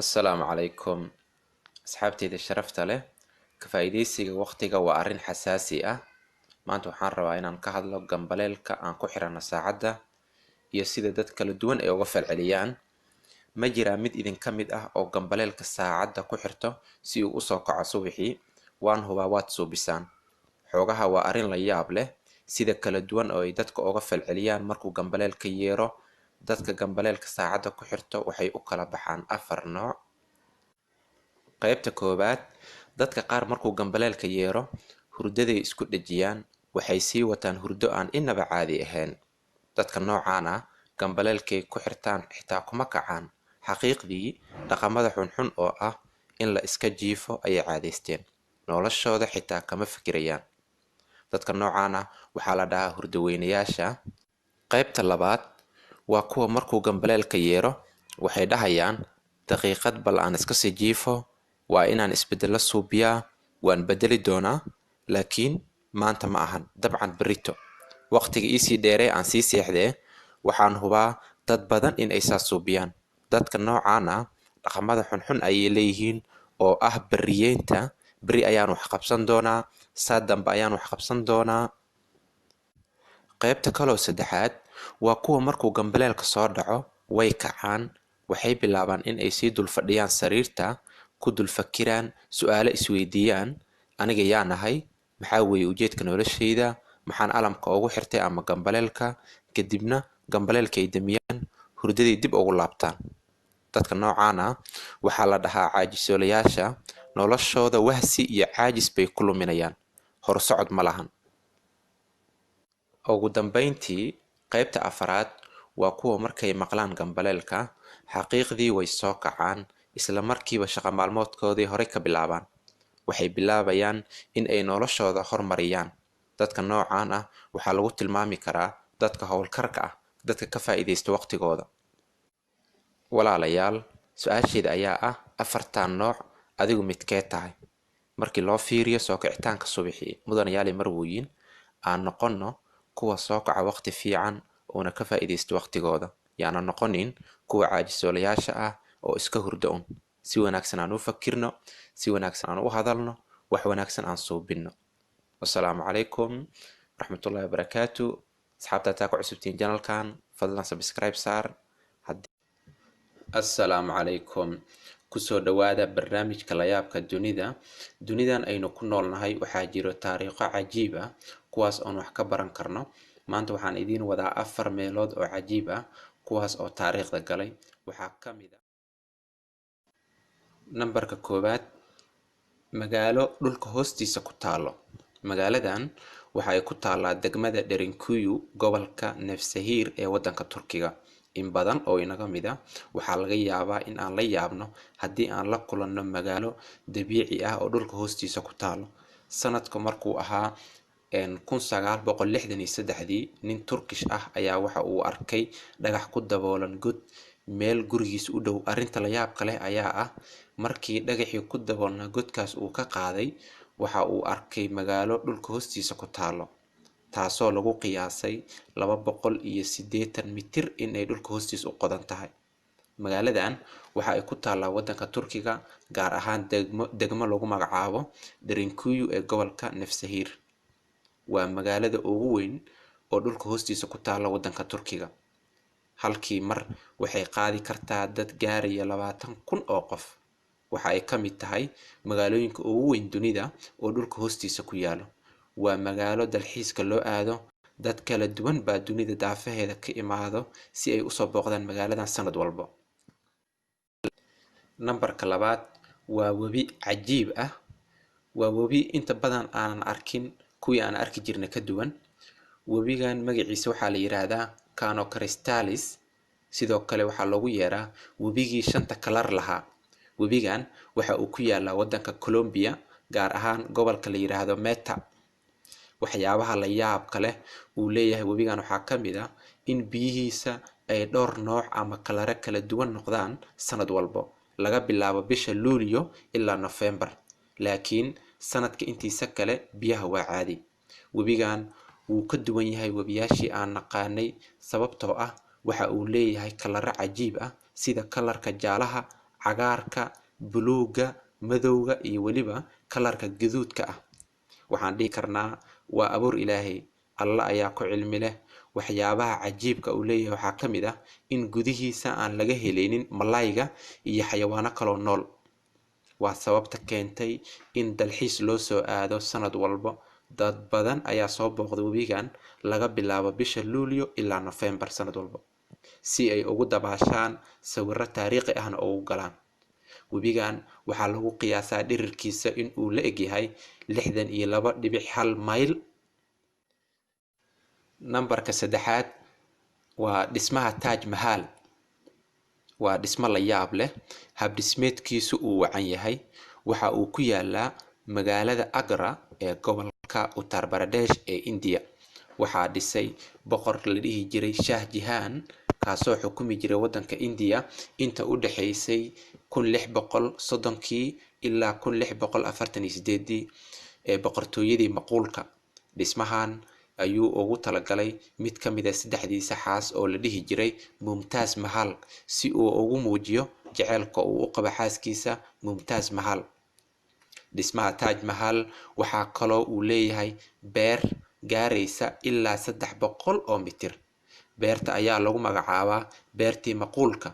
Assalaamu calaykum asxaabteyda sharafta leh. Ka faa'iidaysiga waqtiga waa arrin xasaasi ah. Maanta waxaan rabaa inaan ka hadlo gambaleelka aan ku xiranno saacadda iyo sida dad kala duwan ay uga falceliyaan. Ma jiraa mid idinka mid ah oo gambaleelka saacadda ku xirto si uu usoo kaco subaxii? Waan hubaa waad suubisaan. Xoogaha waa arrin la yaab leh sida kala duwan oo ay dadka uga falceliyaan markuu gambaleelka yeero. Dadka gambaleelka saacadda ku xirto waxay u kala baxaan afar nooc. Qaybta koowaad, dadka qaar markuu gambaleelka yeero hurdaday isku dhejiyaan, waxay sii wataan hurdo aan inaba caadi ahayn. Dadka noocaan ah gambaleelkay ku xirtaan xitaa kuma kacaan. Xaqiiqdii dhaqamada xunxun oo ah in la iska jiifo ayay caadaysteen, noloshooda xitaa kama fikirayaan. Dadka noocaan ah waxaa la dhahaa hurdaweynayaasha. Qaybta labaad waa kuwa markuu gambaleelka yeero waxay dhahayaan daqiiqad bal aan iska sii jiifo, waa inaan isbedelo suubiyaa, waan bedeli doonaa, laakiin maanta ma ahan, dabcan berrito waqtiga iisii dheeree aan sii seexdee. Waxaan hubaa dad badan in ay saas suubiyaan. Dadka noocaan ah dhaqamada xunxun ayay leeyihiin oo ah berriyeynta. Berri ayaan wax qabsan doonaa, saa dambe ayaan wax qabsan doonaa. Qaybta kaloo saddexaad waa kuwa markuu gambaleelka soo dhaco way kacaan, waxay bilaabaan in ay sii dul fadhiyaan sariirta, ku dul fakiraan, su'aalo isweydiiyaan. Aniga yaa nahay? Maxaa weeye ujeedka noloshayda? Maxaan alamka ugu xirtay ama gambaleelka? Kadibna gambaleelka ay damiyaan, hurdaday dib ugu laabtaan. Dadka noocaan ah waxaa la dhahaa caajisoolayaasha. Noloshooda wahsi iyo caajis bay ku luminayaan, horsocod ma lahan. Ugu dambeyntii, qaybta afaraad waa kuwa markay maqlaan gambaleelka xaqiiqdii way soo kacaan, isla markiiba shaqo maalmoodkoodii horey ka bilaabaan. Waxay bilaabayaan in ay noloshooda hormariyaan. Dadka noocaan ah waxaa lagu tilmaami karaa dadka howlkarka ah, dadka ka faa'iidaysta waqtigooda. Walaalayaal, su-aasheeda ayaa ah afartan nooc adigu midkee tahay markii loo fiiriyo soo kicitaanka subaxii? Mudanayaali marwooyin, aan noqonno kuwa soo kaca waqti fiican oona ka faa'iidaysta waqtigooda. Yaana noqonin kuwa caajisoolayaasha ah oo iska hurda un. Si wanaagsan aan u fakirno, si wanaagsan aan u hadalno, wax wanaagsan aan suubinno. Wasalaamu calaykum waraxmatullahi wabarakaatu. Asxaabta hataa ku cusubtiin channelkan, fadlan subscribe saar. Assalaamu calaykum, kusoo dhawaada barnaamijka layaabka dunida. Dunidan aynu ku noolnahay waxaa jiro taariikho cajiib ah kuwaas oon wax ka baran karno. Maanta waxaan idiin wadaa afar meelood oo cajiib ah kuwaas oo taariikhda galay. Waxaa ka mid ah nambarka koowaad, magaalo dhulka hoostiisa ku taalo. Magaaladan waxa ay ku taalaa degmada Derinkuyu, gobolka Nefsahir ee wadanka Turkiga. In badan oo inaga mid ah waxaa laga yaabaa in aan la yaabno haddii aan la kulanno magaalo dabiici ah oo dhulka hoostiisa ku taalo. Sanadku markuu ahaa 1963dii, nin Turkish ah ayaa waxa uu arkay dhagax ku daboolan god meel gurigiisa u dhow. Arrinta la yaabka leh ayaa ah markii dhagaxii ku daboolnaa godkaas uu ka qaaday, waxa uu arkay magaalo dhulka hoostiisa ku taalo, taasoo lagu qiyaasay 280 mitir inay dhulka hoostiisa u qodan tahay. Magaaladan waxa ay ku taallaa wadanka Turkiga, gaar ahaan degmo lagu magacaabo Derinkuyu ee gobolka Nefsahir. Waa magaalada ugu weyn oo dhulka hoostiisa ku taalla wadanka Turkiga. Halkii mar waxay qaadi kartaa dad gaaraya 20,000 oo qof. Waxa ay ka mid tahay magaalooyinka ugu weyn dunida oo dhulka hoostiisa ku yaalo. Waa magaalo dalxiiska loo aado, dad kala duwan baa dunida daafaheeda ka imaado si ay usoo booqdaan magaaladan sanad walba. Nambarka labaad waa webi cajiib ah. Waa webi inta badan aanan arkin kuwii aan arki jirnay ka duwan. Webigan magaciisa waxaa la yiraahdaa Cano Cristales, sidoo kale waxaa loogu yeeraa webigii shanta kalar lahaa. Webigan waxa uu ku yaalaa wadanka Colombia, gaar ahaan gobolka la yiraahdo Meta. Waxyaabaha la yaabka leh uu leeyahay webigan waxaa ka mid ah in biyihiisa ay dhowr nooc ama kalare kala duwan noqdaan sanad walbo, laga bilaabo bisha Luulyo ilaa Nofembar, laakiin sanadka intiisa kale biyaha waa caadi. Webigan wuu ka duwan yahay webiyaashii aan naqaanay sababtoo ah waxa uu leeyahay kalaro cajiib ah sida kalarka jaalaha, cagaarka, buluugga, madowga iyo weliba kalarka gaduudka ah. Waxaan dhihi karnaa waa abuur Ilaahay, Alla ayaa ku cilmi leh. Waxyaabaha cajiibka uu leeyahay waxaa ka mid ah in gudihiisa aan laga helaynin malayga iyo xayawaano kaloo nool. Waa sababta keentay in dalxiis loo soo aado sanad walba. Dad badan ayaa soo booqda webigan laga bilaabo bisha Luulyo ilaa Nofeembar sanad walba, si ay ugu dabaashaan, sawirro taariikhi ahna ugu galaan. Webigan waxaa lagu qiyaasaa dhirirkiisa in uu la egyahay 62.1 mayl. Nambarka saddexaad waa dhismaha Taj Mahal. Waa dhismo la yaab leh, habdhismeedkiisu uu wacan yahay. Waxa uu ku yaalaa magaalada Agra ee gobolka Uttar Pradesh ee India. Waxaa dhisay boqor la dhihi jiray Shah Jahan, kaasoo xukumi jiray wadanka India inta u dhaxaysay 1630kii ilaa 1648dii ee boqortooyadii Maquulka. Dhismahan ayuu ugu talagalay mid ka mid a saddexdiisa xaas oo la dhihi jiray Mumtaz Mahal, si uu ugu muujiyo jaceylka uu u qabo xaaskiisa Mumtaz Mahal. Dhismaha Taj Mahal waxaa kaloo uu leeyahay beer gaaraysa ilaa 300 oo mitir. Beerta ayaa lagu magacaabaa beertii Maquulka.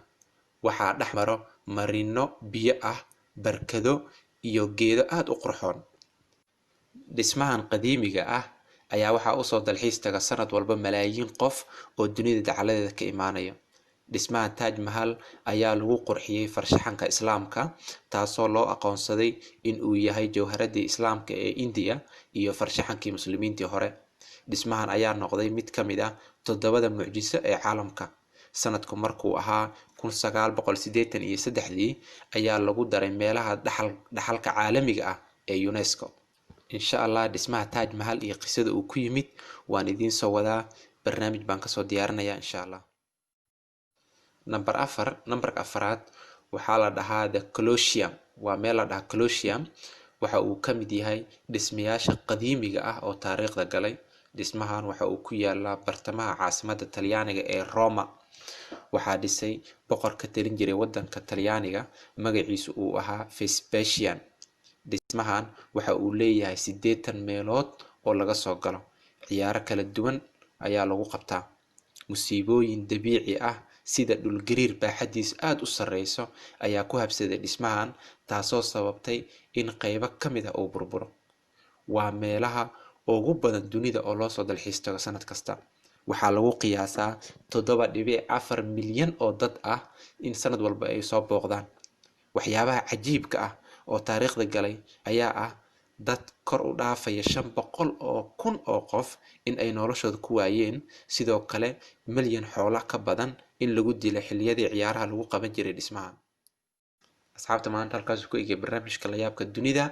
Waxaa dhex maro marino biyo ah, barkado iyo geedo aad u qurxoon. Dhismahan qadiimiga ah ayaa waxaa usoo dalxiis taga sanad walba malaayiin qof oo dunida dacaladeeda ka imaanaya. Dhismaha Taj Mahal ayaa lagu qurxiyey farshaxanka Islaamka, taasoo loo aqoonsaday in uu yahay jawharadii Islaamka ee India iyo farshaxankii muslimiintii hore. Dhismahan ayaa noqday mid ka mid ah toddobada mucjiso ee caalamka. Sanadku markuu ahaa 1983dii ayaa lagu daray meelaha dhaxalka caalamiga ah ee UNESCO. Insha Allah dhismaha Taj Mahal iyo qisada uu ku yimid waan idiin soo wadaa, barnaamij baan kasoo diyaarinayaa insha Allah. Number afar, nambarka afaraad waxaa la dhahaa The Colosseum. Waa meel la dhahaa Colosseum. Waxa uu ka mid yahay dhismayaasha qadiimiga ah oo taariikhda galay. Dhismahan waxa uu ku yaalaa bartamaha caasimadda Talyaaniga ee Roma. Waxaa dhisay boqor ka talin jiray wadanka Talyaaniga, magaciisu uu ahaa Vespasian. Dhismahan waxa uu leeyahay 80 meelood oo laga soo galo. Ciyaaro kala duwan ayaa lagu qabtaa. Musiibooyin dabiici ah sida dhulgariir baaxadiisu aad u sareyso ayaa ku habsaday dhismahan, taasoo sababtay in qaybo ka mid ah uu burburo. Waa meelaha ugu badan dunida oo loosoo dalxiis tago sanad kasta. Waxaa lagu qiyaasaa 7.4 milyan oo dad ah in sanad walba ay soo booqdaan. Waxyaabaha cajiibka ah oo taariikhda galay ayaa ah dad kor u dhaafaya 500,000 oo qof in ay noloshooda ku waayeen, sidoo kale milyan xoola ka badan in lagu dilay xilliyadii ciyaaraha lagu qaban jiray dhismaha. Asxaabta, maanta halkaas ku egay barnaamijka layaabka dunida.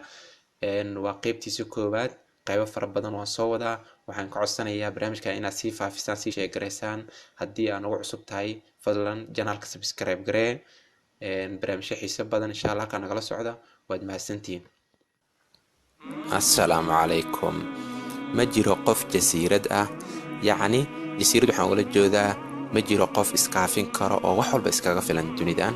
Waa qeybtiisa koowaad, qaybo fara badan waan soo wadaa. Waxaan ka codsanayaa barnaamijka inaad sii faafisaan, sii sheegaraysaan. Haddii aan ugu cusub tahay, fadlan janaalka subscribe garee. Barnaamijyo xiiso badan insha Allah halkaa nagala socda. Waad mahadsantihiin. Assalaamu calaykum. Ma jiro qof jasiirad ah, yacni jasiirad waxaan ugala jeedaa ma jiro qof iskaafin karo oo wax walba iskaga filan dunidan.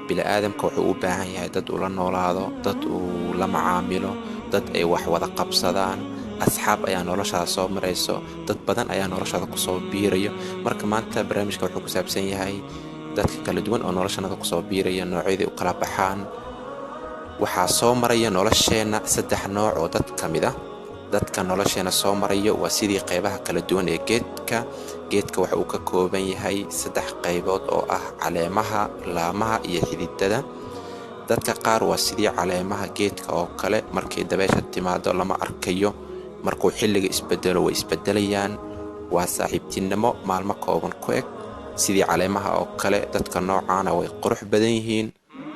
Bini-aadamka wuxuu u baahan yahay dad uu la noolaado, dad uu la macaamilo, dad ay wax wada qabsadaan. Asxaab ayaa noloshaada soo marayso, dad badan ayaa noloshaada kusoo biirayo. Marka maanta barnaamijka wuxuu ku saabsan yahay dadka kala duwan oo noloshanada kusoo biiraya, noocyaday u kala baxaan. Waxaa soo maraya nolosheenna saddex nooc oo dad ka mid ah. Dadka nolosheena soo marayo waa sidii qaybaha kala duwan ee geedka. Geedka waxa uu ka kooban yahay saddex qaybood oo ah caleemaha, laamaha iyo xididada. Dadka qaar waa sidii caleemaha geedka oo kale, markay dabeesha timaado lama arkayo, markuu xilliga isbedelo way isbedelayaan. Waa saaxiibtinimo maalmo kooban ku eg. Sidii caleemaha oo kale, dadka noocaana way qurux badan yihiin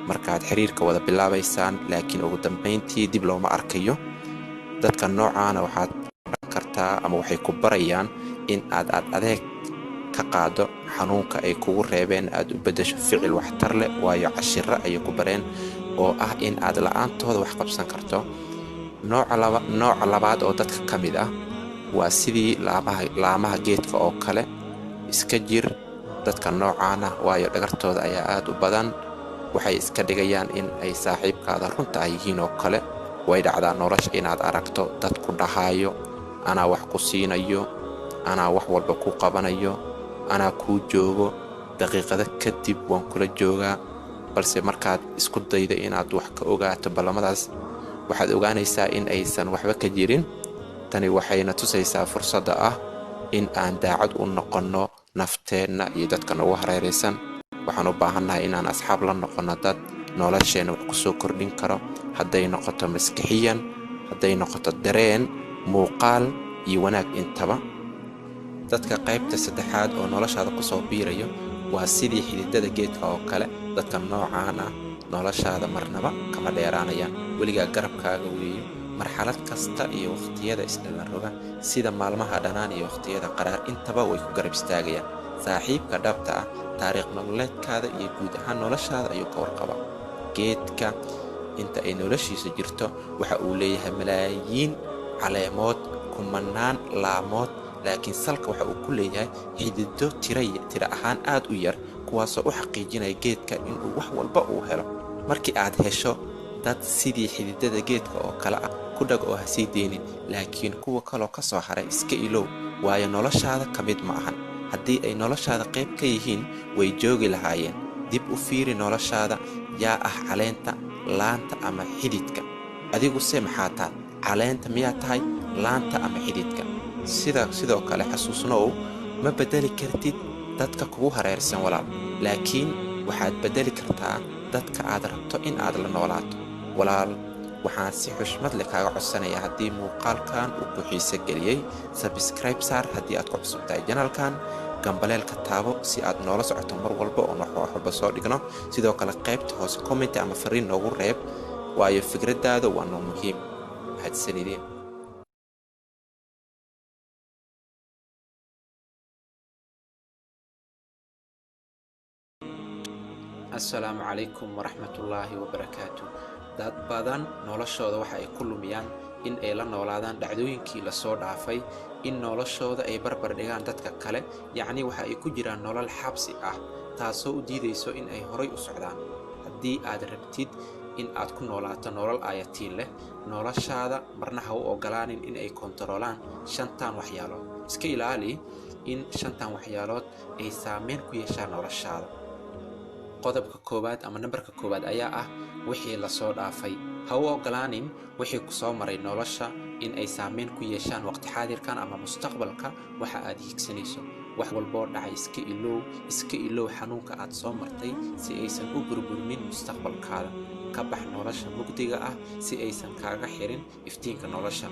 markaad xiriirka wada bilaabaysaan, laakiin ugu dambayntii dib looma arkayo. Dadka noocaana waxaad oran kartaa ama waxay ku barayaan in aad adeeg ka qaado xanuunka ay kugu reebeen, aad u beddesho ficil waxtar leh, waayo cashiro ayay ku bareen oo ah in aad la-aantooda wax qabsan karto. Nooca labaad oo dadka ka mid ah waa sidii laamaha geedka oo kale. Iska jir dadka noocaana, waayo dhagartooda ayaa aad u badan. Waxay iska dhigayaan in ay saaxiibkaada runta ah yihiin oo kale. Way dhacdaa nolosha inaad aragto dad ku dhahayo, anaa wax ku siinayo, anaa wax walba ku qabanayo, anaa kuu joogo, daqiiqado kadib waan kula joogaa. Balse markaad isku daydo inaad wax ka ogaato ballamadaas, waxaad ogaanaysaa in aysan waxba ka jirin. Tani waxayna tusaysaa fursadda ah in aan daacad u noqonno nafteenna iyo dadka nagu hareeraysan. Waxaan u baahannahay inaan asxaab la noqonno dad nolosheenna wax kusoo kordhin karo, hadday noqoto maskixiyan, hadday noqoto dareen, muuqaal iyo wanaag intaba. Dadka qaybta saddexaad oo noloshaada kusoo biirayo waa sidii xididada geedka oo kale. Dadka noocaan ah noloshaada marnaba kama dheeraanayaan, weligaa garabkaaga weeyo marxalad kasta iyo waqtiyada isdhalan roga, sida maalmaha dhanaan iyo waqtiyada qaraar intaba way ku garab istaagayaan. Saaxiibka dhabta ah taariikh nololeedkaada iyo guud ahaan noloshaada ayuu ka warqabaa. Geedka inta ay noloshiisa jirto waxa uu leeyahay malaayiin caleemood, kumanaan laamood, laakiin salka waxa uu ku leeyahay xidido tira ahaan aad u yar, kuwaasoo u xaqiijinaya geedka inuu wax walba uu helo. Markii aad hesho dad sidii xididada geedka oo kale ah, ku dhag oo ha sii deynin, laakiin kuwa kaloo ka soo haray iska ilow, waayo noloshaada ka mid ma ahan. Haddii ay noloshaada qayb ka yihiin, way joogi lahaayeen. Dib u fiiri noloshaada, yaa ah caleenta, laanta ama xididka? Adiguse maxaa tahay? Caleenta miyaa tahay, laanta ama xididka? Sidoo kale xasuusnow, ma bedeli kartid dadka kugu hareersan walaal, laakiin waxaad bedeli kartaa dadka aad rabto in aad la noolaato. Walaal, waxaan si xushmad leh kaaga codsanayaa, haddii muuqaalkan uu ku xiise geliyey, subscribe saar haddii aad ku cusub tahay channelkan, gambaleelka taabo si aad noola socoto mar walba oon wax walba soo dhigno. Sidoo kale qaybta hoose comment ama fariin noogu reeb, waayo fikradaada waa noo muhiim. Mahadsanideen. Assalaamu calaykum waraxmatullaahi wabarakaatu. Dad badan noloshooda waxa ay ku lumiyaan in ay la noolaadaan dhacdooyinkii lasoo dhaafay, in noloshooda ay barbar dhigaan dadka kale, yacni waxa ay ku jiraan nolol xabsi ah, taasoo u diidayso in ay horay u socdaan. Haddii aad rabtid in aad ku noolaato nolol aayatiin leh, noloshaada marna ha u ogolaanin in ay kontaroolaan shantan waxyaalood. Iska ilaali in shantan waxyaalood ay saameyn ku yeeshaan noloshaada. Qodobka koowaad ama nambarka koowaad ayaa ah wixii lasoo dhaafay. Ha u ogolaanin wixii kusoo maray nolosha in ay saameyn ku yeeshaan waqti xaadirkan ama mustaqbalka waxa aad hiigsanayso. Wax walboo dhacay iska ilow, iska ilow xanuunka aad soo martay si aysan u burburnin mustaqbalkaada. Ka bax nolosha mugdiga ah si aysan kaaga xirin iftiinka nolosha.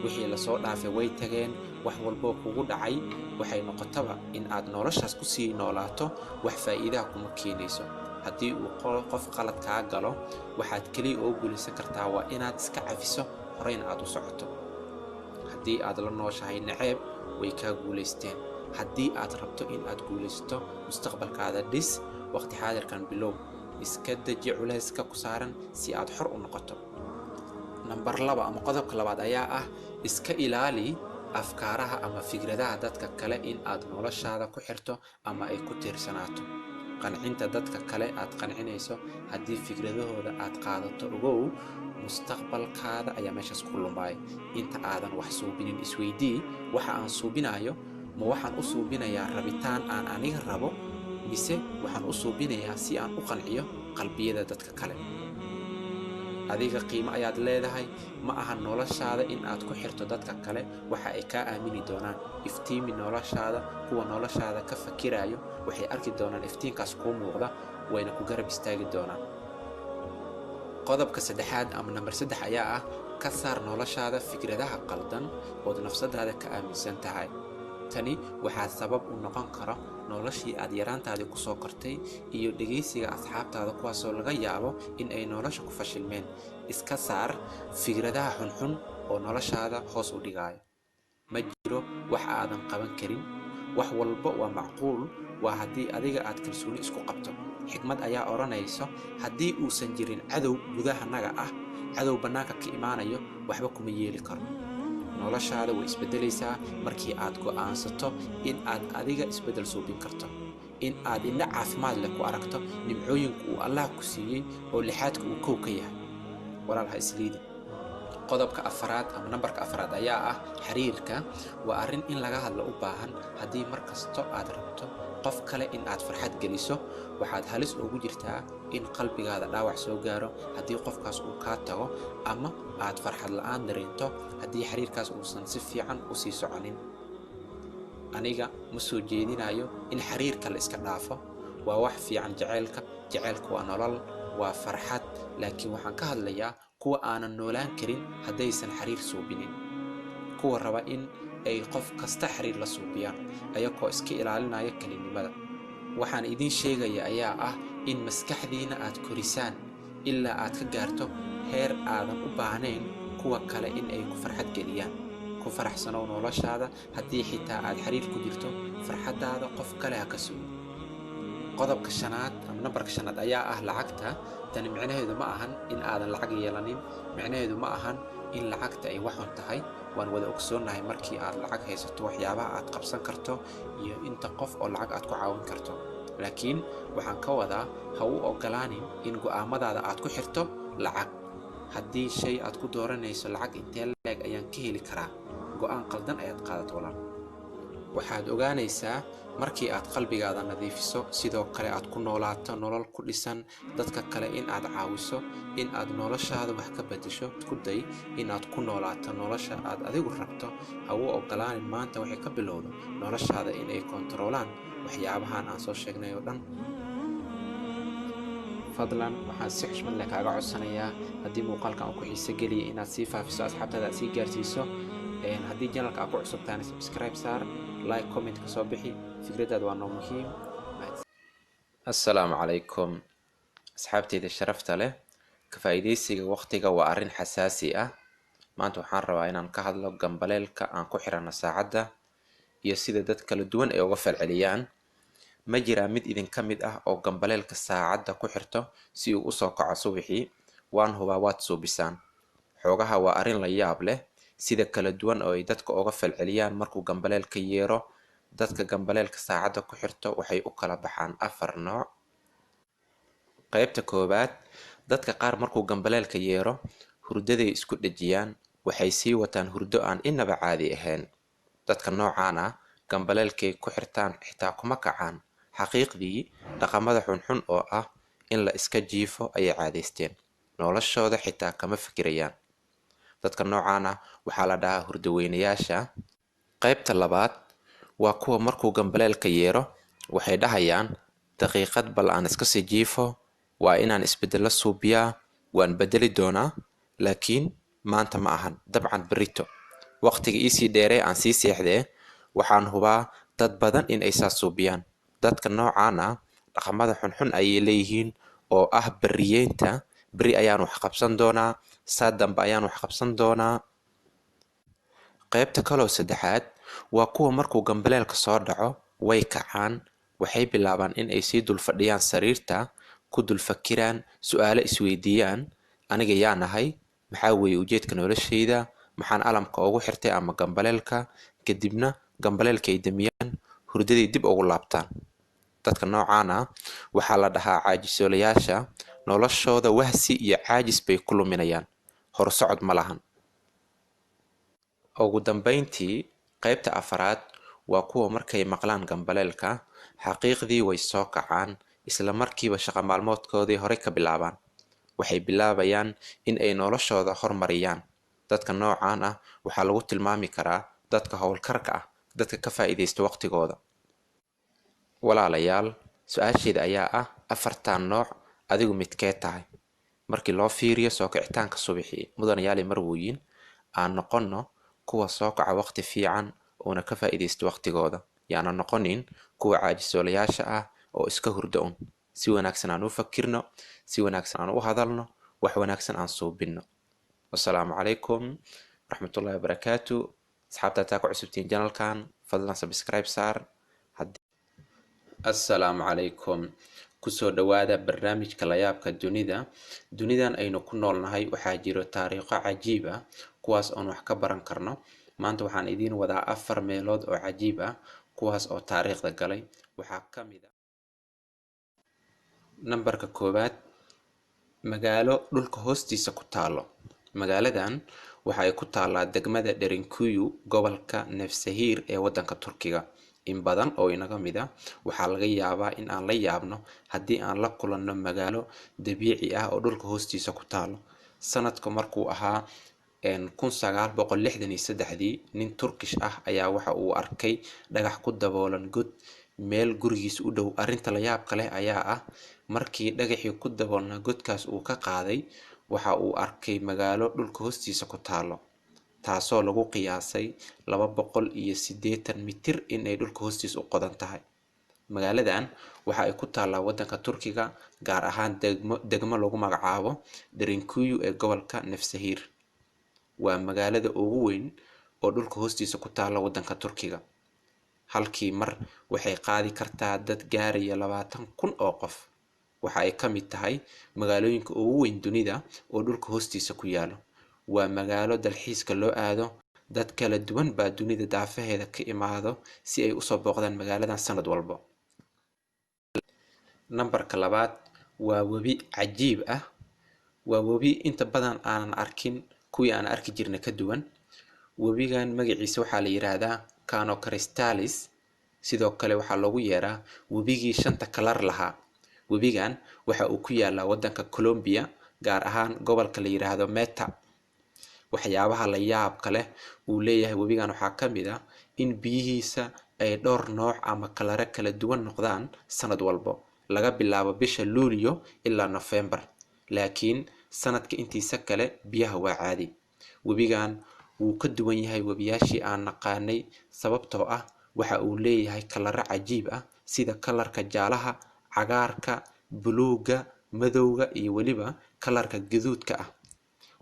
Wixii lasoo dhaafay way tageen. Wax walboo kugu dhacay waxay noqotaba in aad noloshaas kusii noolaato, wax faa'iidaha kuma keenayso. Haddii uu qof qalad kaa galo, waxaad keliya oo guulaysan kartaa waa inaad iska cafiso, horeyna aad u socoto. Haddii aad la nooshahay naceeb, way kaa guulaysteen. Haddii aad rabto in aad guulaysato, mustaqbalkaada dhis, waqti xaadirkan bilow. Iska deji culayska ku saaran si aad xor u noqoto. Nambar 2 ama qodobka labaad ayaa ah iska ilaali afkaaraha ama fikradaha dadka kale in aad noloshaada ku xirto ama ay ku tiirsanaato. Qancinta dadka kale aad qancinayso, haddii fikradahooda aad qaadato, ogow mustaqbalkaada ayaa meeshaas ku lumaya. Inta aadan wax suubinin isweydii, waxa aan suubinayo ma waxaan u suubinayaa rabitaan aan aniga rabo, mise waxaan u suubinayaa si aan u qanciyo qalbiyada dadka kale? Adiga qiimo ayaad leedahay. Ma aha noloshaada in aad ku xirto dadka kale waxa ay kaa aamini doonaan. Iftiimi noloshaada. Kuwa noloshaada ka fakirayo waxay arki doonaan iftiinkaas kuu muuqda, wayna ku garab istaagi doonaan. Qodobka saddexaad ama nambar 3 ayaa ah ka saar noloshaada fikradaha qaldan ood nafsadaada ka aaminsan tahay. Tani waxaa sabab u noqon kara noloshii aad yaraantaadii kusoo kortay iyo dhegaysiga asxaabtaada, kuwaasoo laga yaabo in ay nolosha ku fashilmeen. Iska saar fikradaha xunxun oo noloshaada hoos u dhigaayo. Ma jiro wax aadan qaban karin, wax walba waa macquul, waa haddii adiga aad kalsooni isku qabto. Xikmad ayaa odhanayso, haddii uusan jirin cadow gudahanaga ah, cadow bannaanka ka imaanayo waxba kuma yeeli karo. Noloshaada way isbedelaysaa markii aad go'aansato in aad adiga isbeddel suubin karto. In aad indho caafimaad leh ku aragto nimcooyinka uu Allah ku siiyey oo lixaadka uu kow ka yahay. Walaal, ha isliidin. Qodobka afaraad ama nambarka afaraad ayaa ah xiriirka. Waa arrin in laga hadlo u baahan. Haddii mar kasto aad rabto qof kale in aad farxad geliso, waxaad halis ugu jirtaa in qalbigaada dhaawac soo gaaro haddii qofkaas uu kaa tago, ama aad farxad la'aan dareento haddii xiriirkaas uusan si fiican usii soconin. Aniga ma soo jeedinayo in xiriirka la iska dhaafo. Waa wax fiican jaceylka. Jaceylka waa nolol, waa farxad, laakiin waxaan ka hadlayaa kuwa aanan noolaan karin haddaysan xiriir suubinin, kuwa raba in ay qof kasta xiriir la suubiyaan ayagoo iska ilaalinaya kelinimada. Waxaan idiin sheegaya ayaa ah in maskaxdiina aad korisaan ilaa aad ka gaarto heer aadan u baahnayn kuwa kale in ay ku farxad geliyaan. Ku faraxsanow noloshaada. Haddii xitaa aad xiriir ku jirto, farxaddaada qof kale ha ka sugin. Qodobka shanaad ama nambarka shanaad ayaa ah lacagta. Tani micnaheedu ma ahan in aadan lacag yeelanin. Micnaheedu ma ahan in lacagta ay waxun tahay. Waan wada ogsoonnahay markii aad lacag haysato waxyaabaha aad qabsan karto iyo inta qof oo lacag aad ku caawin karto, laakiin waxaan ka wadaa ha u ogolaanin in go'aamadaada aad ku xirto lacag. Haddii shay aad ku dooranayso lacag intee leeg ayaan ka heli karaa, go'aan qaldan ayaad qaadato, walaal. Waxaad ogaanaysaa markii aad qalbigaada nadiifiso, sidoo kale aad ku noolaato nolol ku dhisan dadka kale in aad caawiso, in aad noloshaada wax ka beddesho. Isku day in aad ku noolaato nolosha aad adigu rabto. Ha u ogolaanin maanta waxay ka bilowdo noloshaada in ay kontaroolaan waxyaabahan aan soo sheegnay oo dhan. Fadlan, waxaan si xushmad leh kaaga codsanayaa haddii muuqaalkan uu ku xiise geliyay inaad sii faafiso, asxaabtaada aad sii gaarsiiso. Haddii channelka aad ku cusub tahayna, subscribe saar, like, comment ka soo bixi. Fikradaada waa noo muhiim. Assalaamu calaykum, asxaabteyda sharafta leh. Ka faa'iidaysiga waqtiga waa arrin xasaasi ah. Maanta waxaan rabaa inaan ka hadlo gambaleelka aan ku xiranno saacadda iyo sida dad kala duwan ay uga falceliyaan. Ma jiraa mid idinka mid ah oo gambaleelka saacadda ku xirto si uu usoo kaco subaxii? Waan hubaa waad suubisaan. Xoogaha waa arrin la yaab leh sida kala duwan oo ay dadka uga falceliyaan markuu gambaleelka yeero. Dadka gambaleelka saacadda ku xirto waxay u kala baxaan afar nooc. Qaybta koowaad: dadka qaar markuu gambaleelka yeero hurdaday isku dhejiyaan, waxay sii wataan hurdo aan inaba caadi ahayn. Dadka noocaan ah gambaleelkay ku xirtaan xitaa kuma kacaan. Xaqiiqdii, dhaqamada xunxun oo ah in la iska jiifo ayay caadaysteen, noloshooda xitaa kama fikirayaan. Dadka noocaan ah waxaa la dhahaa hurdaweynayaasha. Qaybta labaad waa kuwa markuu gambaleelka yeero waxay dhahayaan, "Daqiiqad bal aan iska sii jiifo, waa inaan isbedelo suubiyaa, waan bedeli doonaa, laakiin maanta ma ahan, dabcan berrito, waqtiga iisii dheeree aan sii seexdee." Waxaan hubaa dad badan in ay saas suubiyaan. Dadka noocaan ah dhaqamada xunxun ayay leeyihiin oo ah berriyeynta. Berri ayaan wax qabsan doonaa, saa dambe ayaan wax qabsan doonaa. Qaybta kaloo saddexaad waa kuwa markuu gambaleelka soo dhaco way kacaan. Waxay bilaabaan in ay sii dul fadhiyaan sariirta, ku dul fakiraan, su-aalo isweydiiyaan: aniga yaa nahay? Maxaa weeye ujeedka noloshayda? Maxaan alarmka ugu xirtay ama gambaleelka? Kadibna gambaleelka ay damiyaan, hurdaday dib ugu laabtaan. Dadka noocaan ah waxaa la dhahaa caajisoolayaasha. Noloshooda wahsi iyo caajis bay ku luminayaan, horsocod ma lahan. Ugu dambeyntii, qaybta afaraad waa kuwa markay maqlaan gambaleelka xaqiiqdii way soo kacaan, isla markiiba shaqa maalmoodkoodii horey ka bilaabaan. Waxay bilaabayaan in ay noloshooda hormariyaan. Dadka noocaan ah waxaa lagu tilmaami karaa dadka howlkarka ah, dadka ka faa'iidaysta waqtigooda. Walaalayaal, su-aasheeda ayaa ah: afartan nooc adigu midkee tahay markii loo fiiriyo soo kicitaanka subaxii? Mudanayaali marwooyin, aan noqonno kuwa soo kaca waqti fiican oona ka faa'iidaysta waqtigooda. Yaana noqonin kuwa caajisoolayaasha ah oo iska hurda un. Si wanaagsan aan u fakirno, si wanaagsan aan u hadalno, wax wanaagsan aan suubinno. Wasalaamu calaykum waraxmatullahi wabarakaatu. Asxaabta hataa ku cusubtiin channelkan, fadlan subscribe saar. Assalaamu calaykum, kusoo dhawaada barnaamijka layaabka dunida. Dunidan aynu ku noolnahay waxaa jiro taariikho cajiib ah kuwaas oon wax ka baran karno. Maanta waxaan idiin wadaa afar meelood oo cajiib ah kuwaas oo taariikhda galay. Waxaa ka mid ah Nambarka koowaad, magaalo dhulka hoostiisa ku taalo. Magaaladan waxa ay ku taalaa degmada Derinkuyu, gobolka Nefsahir ee wadanka Turkiga. In badan oo inaga mid ah waxaa laga yaabaa in aan la yaabno haddii aan la kulanno magaalo dabiici ah oo dhulka hoostiisa ku taalo. Sanadku markuu ahaa 1963dii, nin Turkish ah ayaa waxa uu arkay dhagax ku daboolan god meel gurigiisa u dhow. Arrinta la yaabka leh ayaa ah markii dhagaxii ku daboolnaa godkaas uu ka qaaday, waxa uu arkay magaalo dhulka hoostiisa ku taalo, taasoo lagu qiyaasay 280 mitir inay dhulka hoostiisa u qodan tahay. Magaaladan waxa ay ku taallaa wadanka Turkiga, gaar ahaan degmo lagu magacaabo Derinkuyu ee gobolka Nefsahir. Waa magaalada ugu weyn oo dhulka hoostiisa ku taalla wadanka Turkiga. Halkii mar waxay qaadi kartaa dad gaaraya 20,000 oo qof. Waxa ay ka mid tahay magaalooyinka ugu weyn dunida oo dhulka hoostiisa ku yaalo. Waa magaalo dalxiiska loo aado, dad kala duwan baa dunida daafaheeda ka imaado si ay usoo booqdaan magaaladan sanad walbo. Nambarka labaad waa webi cajiib ah. Waa webi inta badan aanan arkin kuwii aan arki jirnay ka duwan. Webigan magaciisa waxaa la yiraahdaa Cano Cristales. Sidoo kale waxaa loogu yeeraa webigii shanta kalar lahaa. Webigan waxa uu ku yaalaa wadanka Colombia, gaar ahaan gobolka la yiraahdo Meta. Waxyaabaha la yaabka leh uu leeyahay webigan waxaa ka mid ah in biyihiisa ay dhowr nooc ama kalare kala duwan noqdaan sanad walbo, laga bilaabo bisha Luulyo ilaa Nofeembar, laakiin sanadka intiisa kale biyaha waa caadi. Webigan wuu ka duwan yahay webiyaashii aan naqaanay, sababtoo ah waxa uu leeyahay kalaro cajiib ah sida kalarka jaalaha, cagaarka, buluugga, madowga iyo weliba kalarka gaduudka ah.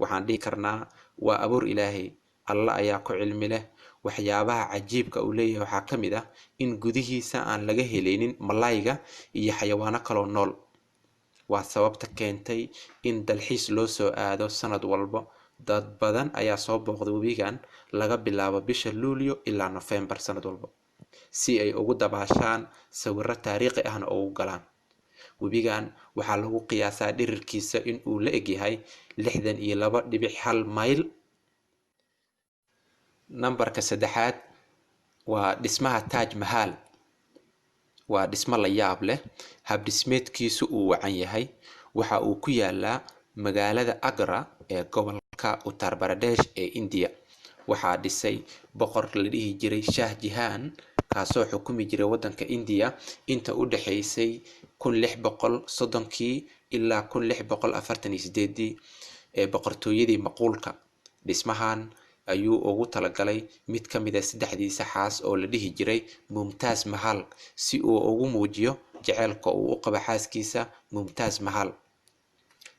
Waxaan dhihi karnaa waa abuur Ilaahay, Alla ayaa ku cilmi leh. Waxyaabaha cajiibka uu leeyahay waxaa ka mid ah in gudihiisa aan laga heleynin malayga iyo xayawaano kaloo nool. Waa sababta keentay in dalxiis loo soo aado sanad walbo. Dad badan ayaa soo booqda webigan laga bilaabo bisha Luulyo ilaa Nofeembar sanad walbo, si ay ugu dabaashaan, sawirro taariikhi ahna ugu galaan. Webigan waxaa lagu qiyaasaa dhirirkiisa in uu la egyahay 62.1 mayl. Nambarka saddexaad waa dhismaha Taj Mahal. Waa dhismo la yaab leh, hab dhismeedkiisu uu wacan yahay. Waxa uu ku yaalaa magaalada Agra ee gobolka Uttar Pradesh ee India. Waxaa dhisay boqor la dhihi jiray Shah Jahan, kaasoo xukumi jiray wadanka India inta u dhaxaysay 1630kii ilaa 1648dii ee boqortooyadii Maquulka. Dhismahan ayuu ugu talagalay mid ka mid ah saddexdiisa xaas oo la dhihi jiray Mumtaz Mahal, si uu ugu muujiyo jaceylka uu u qabo xaaskiisa Mumtaz Mahal.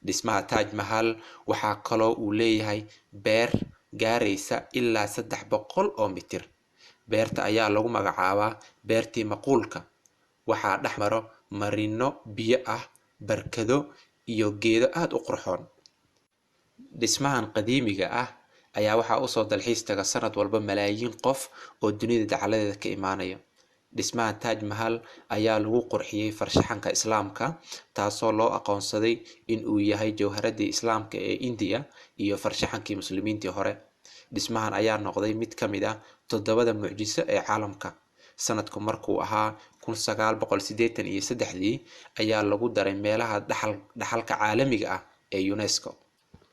Dhismaha Taj Mahal waxaa kaloo uu leeyahay beer gaaraysa ilaa 300 oo mitir. Beerta ayaa lagu magacaabaa beertii Maquulka. Waxaa dhex maro marino biyo ah, barkado iyo geedo aad u qurxoon. Dhismahan qadiimiga ah ayaa waxaa usoo dalxiis taga sanad walba malaayiin qof oo dunida dacaladeeda ka imaanaya. Dhismaha Taj Mahal ayaa lagu qurxiyey farshaxanka Islaamka, taasoo loo aqoonsaday in uu yahay jawharadii Islaamka ee India iyo farshaxankii muslimiintii hore. Dhismahan ayaa noqday mid ka mid ah toddobada mucjiso ee caalamka. Sanadku markuu ahaa 1983dii ayaa lagu daray meelaha dhaxalka caalamiga ah ee UNESCO.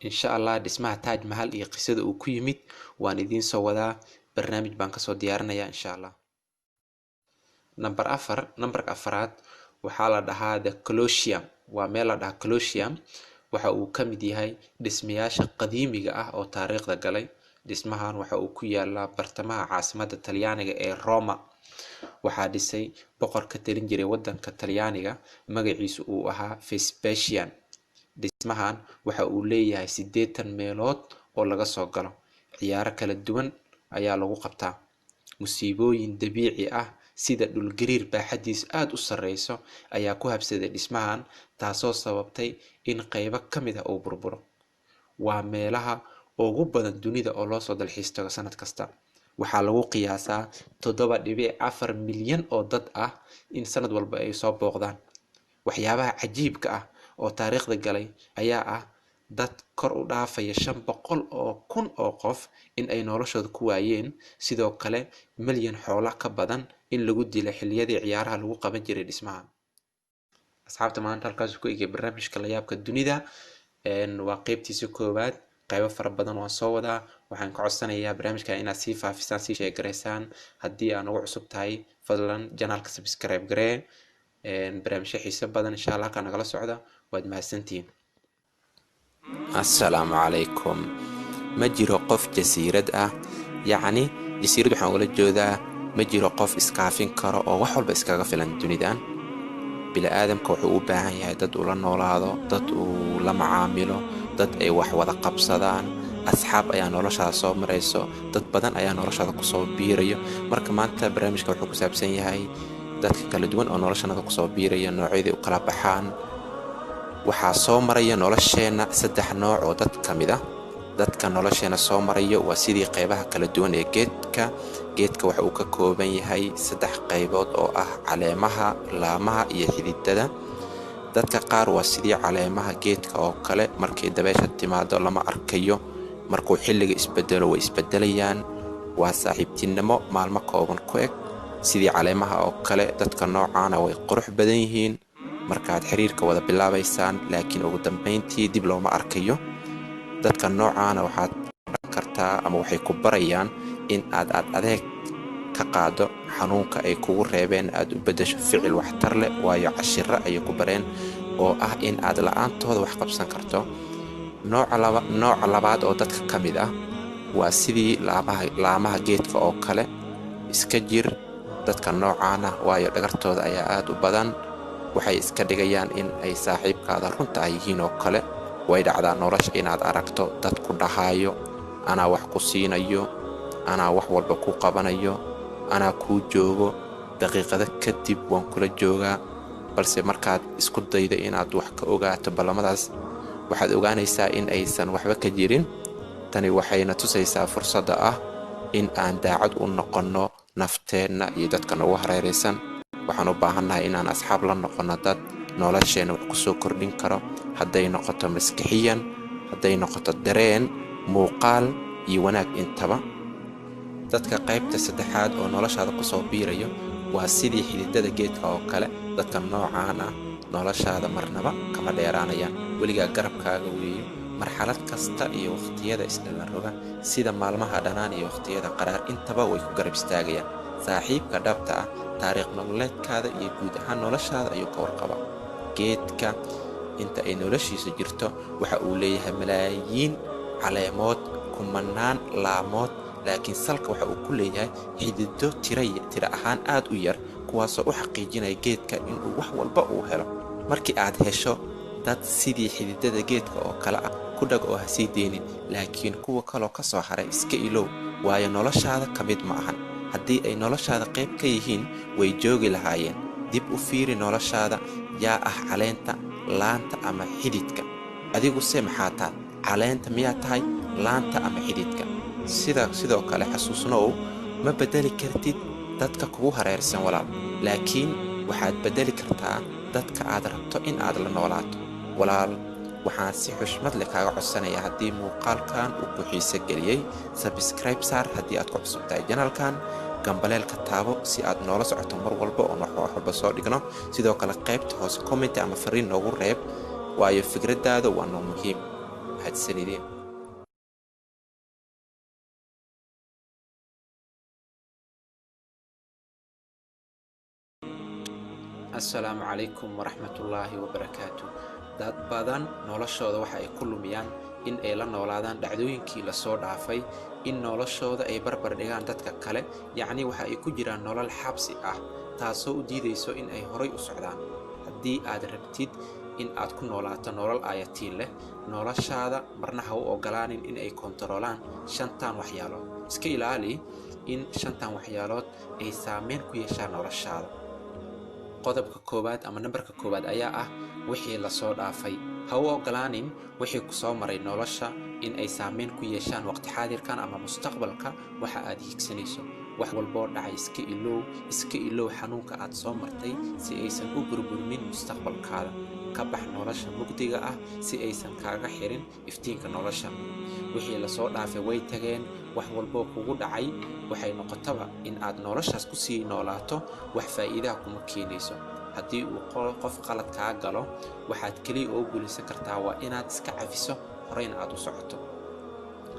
Insha Allah dhismaha Taj Mahal iyo qisada uu ku yimid waan idiin soo wadaa, barnaamij baan kasoo diyaarinayaa insha Allah. Nambar afar, nambarka afaraad waxaa la dhahaa The Colosseum. Waa meel la dhahaa Colosseum. Waxa uu ka mid yahay dhismayaasha qadiimiga ah oo taariikhda galay. Dhismahan waxa uu ku yaalaa bartamaha caasimadda Talyaaniga ee Roma. Waxaa dhisay boqor ka talin jiray wadanka Talyaaniga, magaciisu uu ahaa Vespasian. Dhismahan waxa uu leeyahay 80 meelood oo laga soo galo. Ciyaaro kala duwan ayaa lagu qabtaa. Musiibooyin dabiici ah sida dhulgariir baaxadiisu aad u sarreyso ayaa ku habsaday dhismahan, taasoo sababtay in qaybo ka mid ah uu burburo. Waa meelaha ugu badan dunida oo loo soo dalxiis tago sanad kasta. Waxaa lagu qiyaasaa 7.4 milyan oo dad ah in sanad walba ay soo booqdaan. Waxyaabaha cajiibka ah oo taariikhda galay ayaa ah dad kor u dhaafaya 500,000 oo qof in ay noloshooda ku waayeen, sidoo kale milyan xoola ka badan in lagu dilay xilliyadii ciyaaraha lagu qaban jiray dhismaha. Asxaabta, maanta halkaas ku egay barnaamijka La Yaabka Dunida. Waa qeybtiisa koowaad, qaybo fara badan waan soo wadaa. Waxaan ka codsanayaa barnaamijka inaad sii faafisaan, sii sheegaraysaan. Haddii aan ugu cusub tahay, fadlan janaalka subscribe garee. Barnaamijyo xiiso badan insha Allah halkaa nagala socda. Waad mahadsantihiin. Assalaamu calaykum. Ma jiro qof jasiirad ah, yacni jasiirad waxaan ugala jeedaa ma jiro qof iskaafin karo oo wax walba iskaga filan dunidan. Bini-aadamka wuxuu u baahan yahay dad uu la noolaado, dad uu la macaamilo, dad ay wax wada qabsadaan. Asxaab ayaa noloshaada soo marayso, dad badan ayaa noloshaada kusoo biirayo. Marka maanta barnaamijka wuxuu ku saabsan yahay dadka kala duwan oo noloshanada kusoo biiraya, noocyaday u kala baxaan. Waxaa soo maraya nolosheenna saddex nooc oo dad ka mid ah. Dadka nolosheena soo maraya waa sidii qaybaha kala duwan ee geedka. Geedka waxa uu ka kooban yahay saddex qaybood oo ah caleemaha, laamaha iyo xididada. Dadka qaar waa sidii caleemaha geedka oo kale, markay dabeesha timaado lama arkayo, markuu xilliga isbedelo way isbedelayaan. Waa saaxiibtinimo maalmo kooban ku eg. Sidii caleemaha oo kale, dadka noocaana way qurux badan yihiin markaad xiriirka wada bilaabaysaan, laakiin ugu dambeyntii dib looma arkayo. Dadka noocaana waxaad oran kartaa ama waxay ku barayaan in aad adeeg ka qaado xanuunka ay kugu reebeen, aad u beddesho ficil waxtar leh, waayo cashiro ayay ku bareen oo ah in aad la-aantooda wax qabsan karto. Nooca labaad oo dadka ka mid ah waa sidii laamaha geedka oo kale. Iska jir dadka noocaana, waayo dhagartooda ayaa aad u badan. Waxay iska dhigayaan in ay saaxiibkaada runta ah yihiin oo kale. Way dhacdaa nolosha inaad aragto dad ku dhahaayo anaa wax ku siinayo, anaa wax walba ku qabanayo, anaa kuu joogo, daqiiqado kadib waan kula joogaa. Balse markaad isku daydo inaad wax ka ogaato ballamadaas, waxaad ogaanaysaa in aysan waxba ka jirin. Tani waxayna tusaysaa fursadda ah in aan daacad u noqonno nafteenna iyo dadka nagu hareeraysan. Waxaan u baahannahay inaan asxaab la noqonno dad nolosheenna wax ku soo kordhin karo, hadday noqoto maskixiyan, hadday noqoto dareen, muuqaal iyo wanaag intaba. Dadka qaybta saddexaad oo noloshaada kusoo biirayo waa sidii xididada geedka oo kale. Dadka noocaan ah noloshaada marnaba kama dheeraanayaan, weligaa garabkaaga weeyo marxalad kasta iyo wakhtiyada isdhalan roga, sida maalmaha dhanaan iyo wakhtiyada qaraar intaba way ku garab istaagayaan. Saaxiibka dhabta ah taariikh nololeedkaada iyo guud ahaan noloshaada ayuu ka warqabaa. Geedka inta ay noloshiisa jirto waxa uu leeyahay malaayiin caleemood, kumanaan laamood, laakiin salka waxa uu ku leeyahay xidido tira ahaan aad u yar, kuwaasoo u xaqiijinaya geedka inuu wax walba uu helo. Markii aad hesho dad sidii xididada geedka oo kale ah, ku dhag oo ha sii deynin, laakiin kuwa kaloo ka soo haray iska ilow, waayo noloshaada ka mid ma ahan. Haddii ay noloshaada qayb ka yihiin, way joogi lahaayeen. Dib u fiiri noloshaada, yaa ah caleenta, laanta ama xididka? Adiguse maxaa tahay? Caleenta miyaa tahay, laanta ama xididka? Sidoo kale xasuusnow, ma bedeli kartid dadka kugu hareersan walaal, laakiin waxaad bedeli kartaa dadka aad rabto in aad la noolaato. Walaal, waxaan si xushmad leh kaaga codsanayaa, haddii muuqaalkan uu ku xiise geliyey, subscribe saar haddii aad ku cusub tahay janalkan, gambaleelka taabo si aad noola socoto mar walba oon wax walba soo dhigno. Sidoo kale qaybta hoose comment ama fariin noogu reeb, waayo fikraddaada waa noo muhiim. Mahadsanideen. Assalaamu calaykum waraxmatullaahi wabarakaatu. Dad badan noloshooda waxa ay ku lumiyaan in ay la noolaadaan dhacdooyinkii lasoo dhaafay, in noloshooda ay barbar dhigaan dadka kale, yacni waxa ay ku jiraan nolol xabsi ah taasoo u diidayso in ay horay u socdaan. Haddii aad rabtid in aad ku noolaato nolol aayatiin leh, noloshaada marna ha u ogolaanin in ay kontaroolaan shantan waxyaalood. Iska ilaali in shantan waxyaalood ay saameyn ku yeeshaan noloshaada. Qodobka koowaad ama nambarka koowaad ayaa ah wixii lasoo dhaafay. Ha u ogolaanin wixii kusoo maray nolosha in ay saameyn ku yeeshaan waqti xaadirkan ama mustaqbalka waxa aad hiigsanayso. Wax walboo dhacay iska ilow, iska ilow xanuunka aad soo martay si aysan u burburinin mustaqbalkaada. Ka bax nolosha mugdiga ah si aysan kaaga xirin iftiinka nolosha. Wixii lasoo dhaafay way tageen. Wax walboo kugu dhacay waxay noqotaba in aad noloshaas kusii noolaato, wax faa'iidaha kuma keenayso. Haddii uu qof qalad kaa galo, waxaad keliya oo guulaysan kartaa waa inaad iska cafiso, horeyna aad u socoto.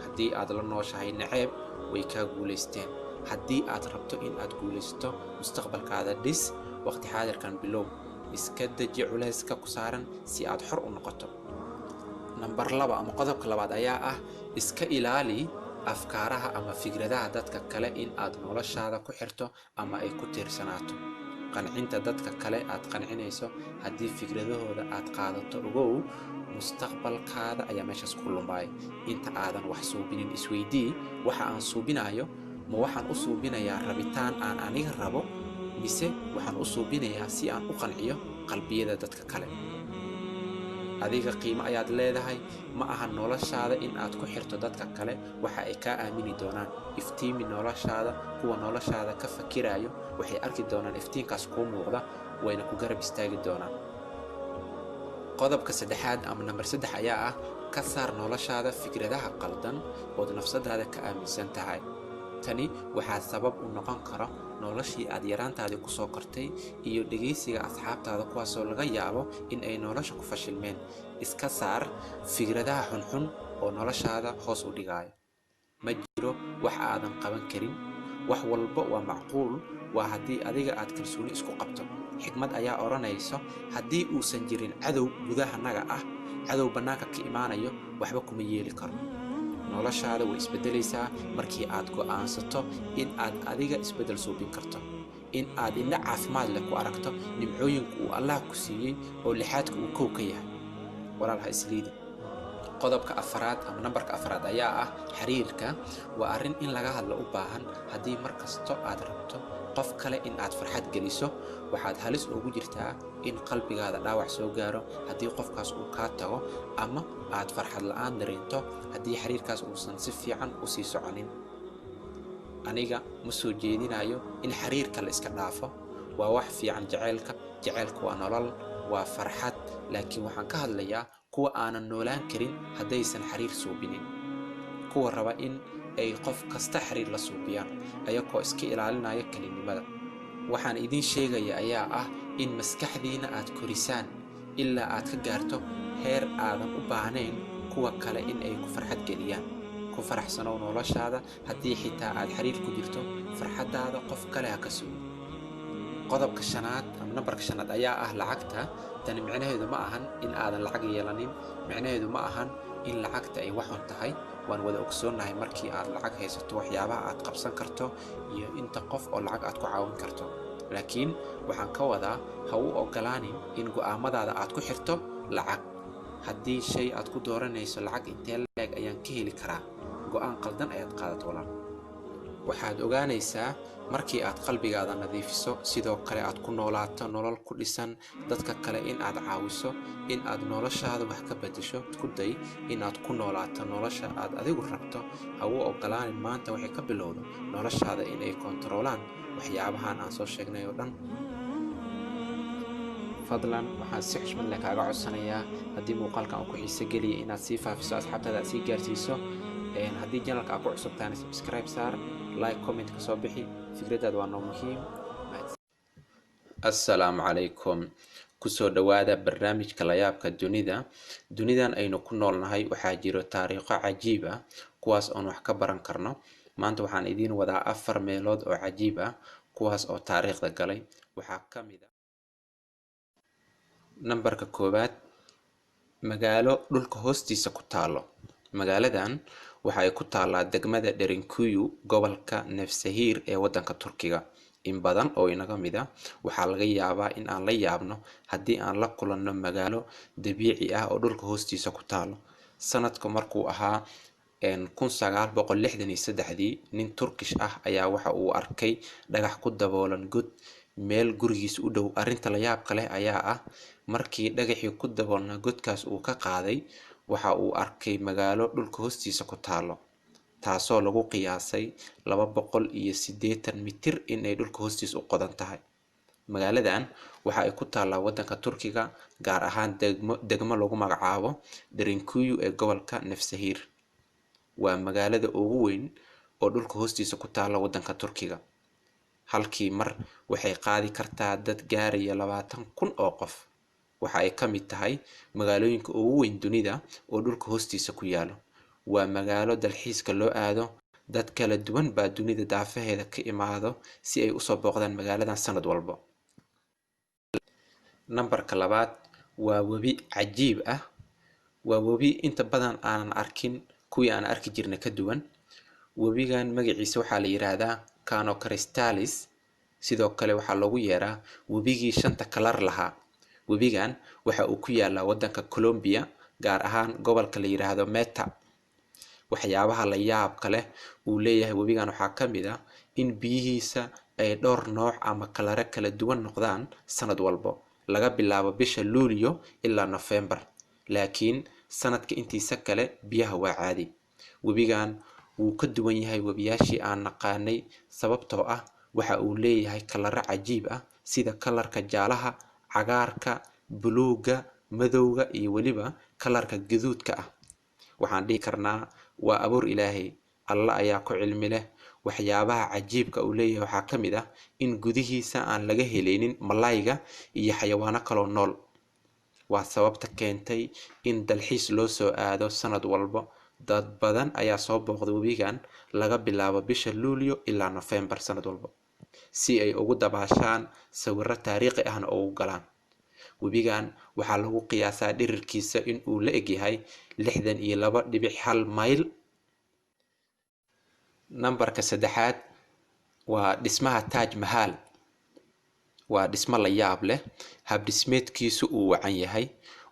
Haddii aad la nooshahay naceeb, way kaa guulaysteen. Haddii aad rabto in aad guulaysato, mustaqbalkaada dhis, waqti xaadirkan bilow. Iska deji culayska ku saaran si aad xor u noqoto. Nambar 2 ama qodobka labaad ayaa ah: iska ilaali afkaaraha ama fikradaha dadka kale in aad noloshaada ku xirto ama ay ku tiirsanaato. Qancinta dadka kale aad qancinayso, haddii fikradahooda aad qaadato, ogow mustaqbalkaada ayaa meeshaas ku lumaya. Inta aadan wax suubinin, isweydii: waxa aan suubinayo ma waxaan u suubinayaa rabitaan aan aniga rabo, mise waxaan u suubinayaa si aan u qanciyo qalbiyada dadka kale? Adiga qiimo ayaad leedahay. Ma aha noloshaada in aad ku xirto dadka kale waxa ay kaa aamini doonaan. Iftiimi noloshaada. Kuwa noloshaada ka fakirayo waxay arki doonaan iftiinkaas kuu muuqda, wayna ku garab istaagi doonaan. Qodobka saddexaad ama nambar 3 ayaa ah: ka saar noloshaada fikradaha qaldan ood nafsadaada ka aaminsan tahay. Tani waxaa sabab u noqon karo noloshii aad yaraantaadii kusoo kortay iyo dhegaysiga asxaabtaada, kuwaasoo laga yaabo in ay nolosha ku fashilmeen. Iska saar fikradaha xunxun oo noloshaada hoos u dhigaayo. Ma jiro wax aadan qaban karin. Wax walba waa macquul, waa haddii adiga aad kalsooni isku qabto. Xikmad ayaa odhanayso: haddii uusan jirin cadow gudahanaga ah, cadow bannaanka ka imaanayo waxba kuma yeeli karo. Noloshaada way isbedelaysaa markii aad go'aansato in aad adiga isbeddel suubin karto, in aad indho caafimaad leh ku aragto nimcooyinka uu Allah ku siiyey oo lixaadka uu kow ka yahay. Walaal, ha isliidin. Qodobka afaraad ama nambarka afaraad ayaa ah: xiriirka waa arrin in laga hadlo u baahan. Haddii mar kasto aad rabto qof kale in aad farxad geliso, waxaad halis ugu jirtaa in qalbigaada dhaawac soo gaaro haddii qofkaas uu kaa tago, ama aad farxad la'aan dareento haddii xiriirkaas uusan si fiican usii soconin. Aniga ma soo jeedinayo in xiriirka la iska dhaafo. Waa wax fiican jaceylka. Jaceylka waa nolol, waa farxad. Laakiin waxaan ka hadlayaa kuwa aanan noolaan karin haddaysan xiriir suubinin, kuwa raba in ay qof kasta xiriir la suubiyaan ayagoo iska ilaalinaya kelinimada. Waxaan idiin sheegaya ayaa ah in maskaxdiina aad korisaan ilaa aad ka gaarto heer aadan u baahnayn kuwa kale in ay ku farxad geliyaan. Ku faraxsanow noloshaada. Haddii xitaa aad xiriir ku jirto, farxaddaada qof kale ha ka sugin. Qodobka shanaad ama nambarka shanaad ayaa ah lacagta. Tani micnaheedu ma ahan in aadan lacag yeelanin. Micnaheedu ma ahan in lacagta ay waxun tahay. Waan wada ogsoonnahay markii aad lacag haysato waxyaabaha aad qabsan karto iyo inta qof oo lacag aad ku caawin karto. Laakiin waxaan ka wadaa, ha u ogolaanin in go'aamadaada aad ku xirto lacag. Haddii shay aad ku dooranayso lacag intee leeg ayaan ka heli karaa, go'aan qaldan ayaad qaadato, walaal. Waxaad ogaanaysaa markii aad qalbigaada nadiifiso, sidoo kale aad ku noolaato nolol ku dhisan dadka kale in aad caawiso, in aad noloshaada wax ka beddesho. Ku day in aad ku noolaato nolosha aad adigu rabto. Ha u ogolaanin maanta waxay ka bilowdo noloshaada in ay kontaroolaan waxyaabahan aan soo sheegnay oo dhan. Fadlan, waxaan si xushmad leh kaaga codsanayaa, haddii muuqaalkan uu ku xiise geliyay, inaad sii faafiso, asxaabtaada aad sii gaarsiiso. Haddii channelka aad ku cusubtaana, subscribe saar, like, comment ka soo bixi. Fikradaada waa noo muhiim. Assalaamu calaykum. Kusoo dhowaada barnaamijka Layaabka Dunida. Dunidan aynu ku noolnahay waxaa jiro taariikho cajiib ah, kuwaas oon wax ka baran karno. Maanta waxaan idiin wadaa 4 meelood oo cajiib ah, kuwaas oo taariikhda galay. Waxaa ka mid ah nambarka koowaad: magaalo dhulka hoostiisa ku taalo. Magaaladan waxa ay ku taallaa degmada Derinkuyu, gobolka Nefsahir ee waddanka Turkiga. In badan oo inaga mid ah waxaa laga yaabaa in aan la yaabno haddii aan la kulanno magaalo dabiici ah oo dhulka hoostiisa ku taalo. Sanadku markuu ahaa 1963dii, nin Turkish ah ayaa waxa uu arkay dhagax ku daboolan god meel gurigiisa u dhow. Arrinta la yaabka leh ayaa ah, markii dhagaxii ku daboolnaa godkaas uu ka qaaday, waxa uu arkay magaalo dhulka hoostiisa ku taalo. taasoo lagu qiyaasay 280 mitir inay dhulka hoostiisa u qodan tahay. Magaaladan waxa ay ku taallaa waddanka Turkiga, gaar ahaan degmo lagu magacaabo Derinkuyu ee gobolka Nefsahir. Waa magaalada ugu weyn oo dhulka hoostiisa ku taalla waddanka Turkiga. Halkii mar waxay qaadi kartaa dad gaaraya 20,000 oo qof. Waxa ay ka mid tahay magaalooyinka ugu weyn dunida oo dhulka hoostiisa ku yaalo. Waa magaalo dalxiiska loo aado, dad kala duwan baa dunida daafaheeda ka imaado si ay usoo booqdaan magaaladan sanad walba. Nambarka labaad waa webi cajiib ah. Waa webi inta badan aanan arkin kuwii aan arki jirnay ka duwan. Webigan magaciisa waxaa la yiraahdaa Cano Cristales. Sidoo kale waxaa loogu yeeraa webigii shanta kalar lahaa. Webigan waxa uu ku yaalaa waddanka Colombia, gaar ahaan gobolka la yiraahdo Meta. Waxyaabaha la yaabka leh uu leeyahay webigan waxaa ka mid ah in biyihiisa ay dhowr nooc ama kalare kala duwan noqdaan sanad walbo, laga bilaabo bisha Luulyo ilaa Nofeembar. Laakiin sanadka intiisa kale biyaha waa caadi. Webigan wuu ka duwan yahay webiyaashii aan naqaanay, sababtoo ah waxa uu leeyahay kalaro cajiib ah sida kalarka jaalaha, cagaarka, buluugga, madowga iyo weliba kalarka gaduudka ah. Waxaan dhihi karnaa waa abuur Ilaahay, Alla ayaa ku cilmi leh. Waxyaabaha cajiibka uu leeyahay waxaa ka mid ah in gudihiisa aan laga helaynin malayga iyo xayawaano kaloo nool. Waa sababta keentay in dalxiis loo soo aado sanad walba. Dad badan ayaa soo booqda webigan laga bilaabo bisha Luulyo ilaa Nofeembar sanad walba, si ay ugu dabaashaan, sawirro taariikhi ahna ugu galaan. Webigan waxaa lagu qiyaasaa dhirirkiisa in uu la egyahay 62.1 mayl. Nambarka saddexaad waa dhismaha Taj Mahal. Waa dhismo la yaab leh, hab dhismeedkiisu uu wacan yahay.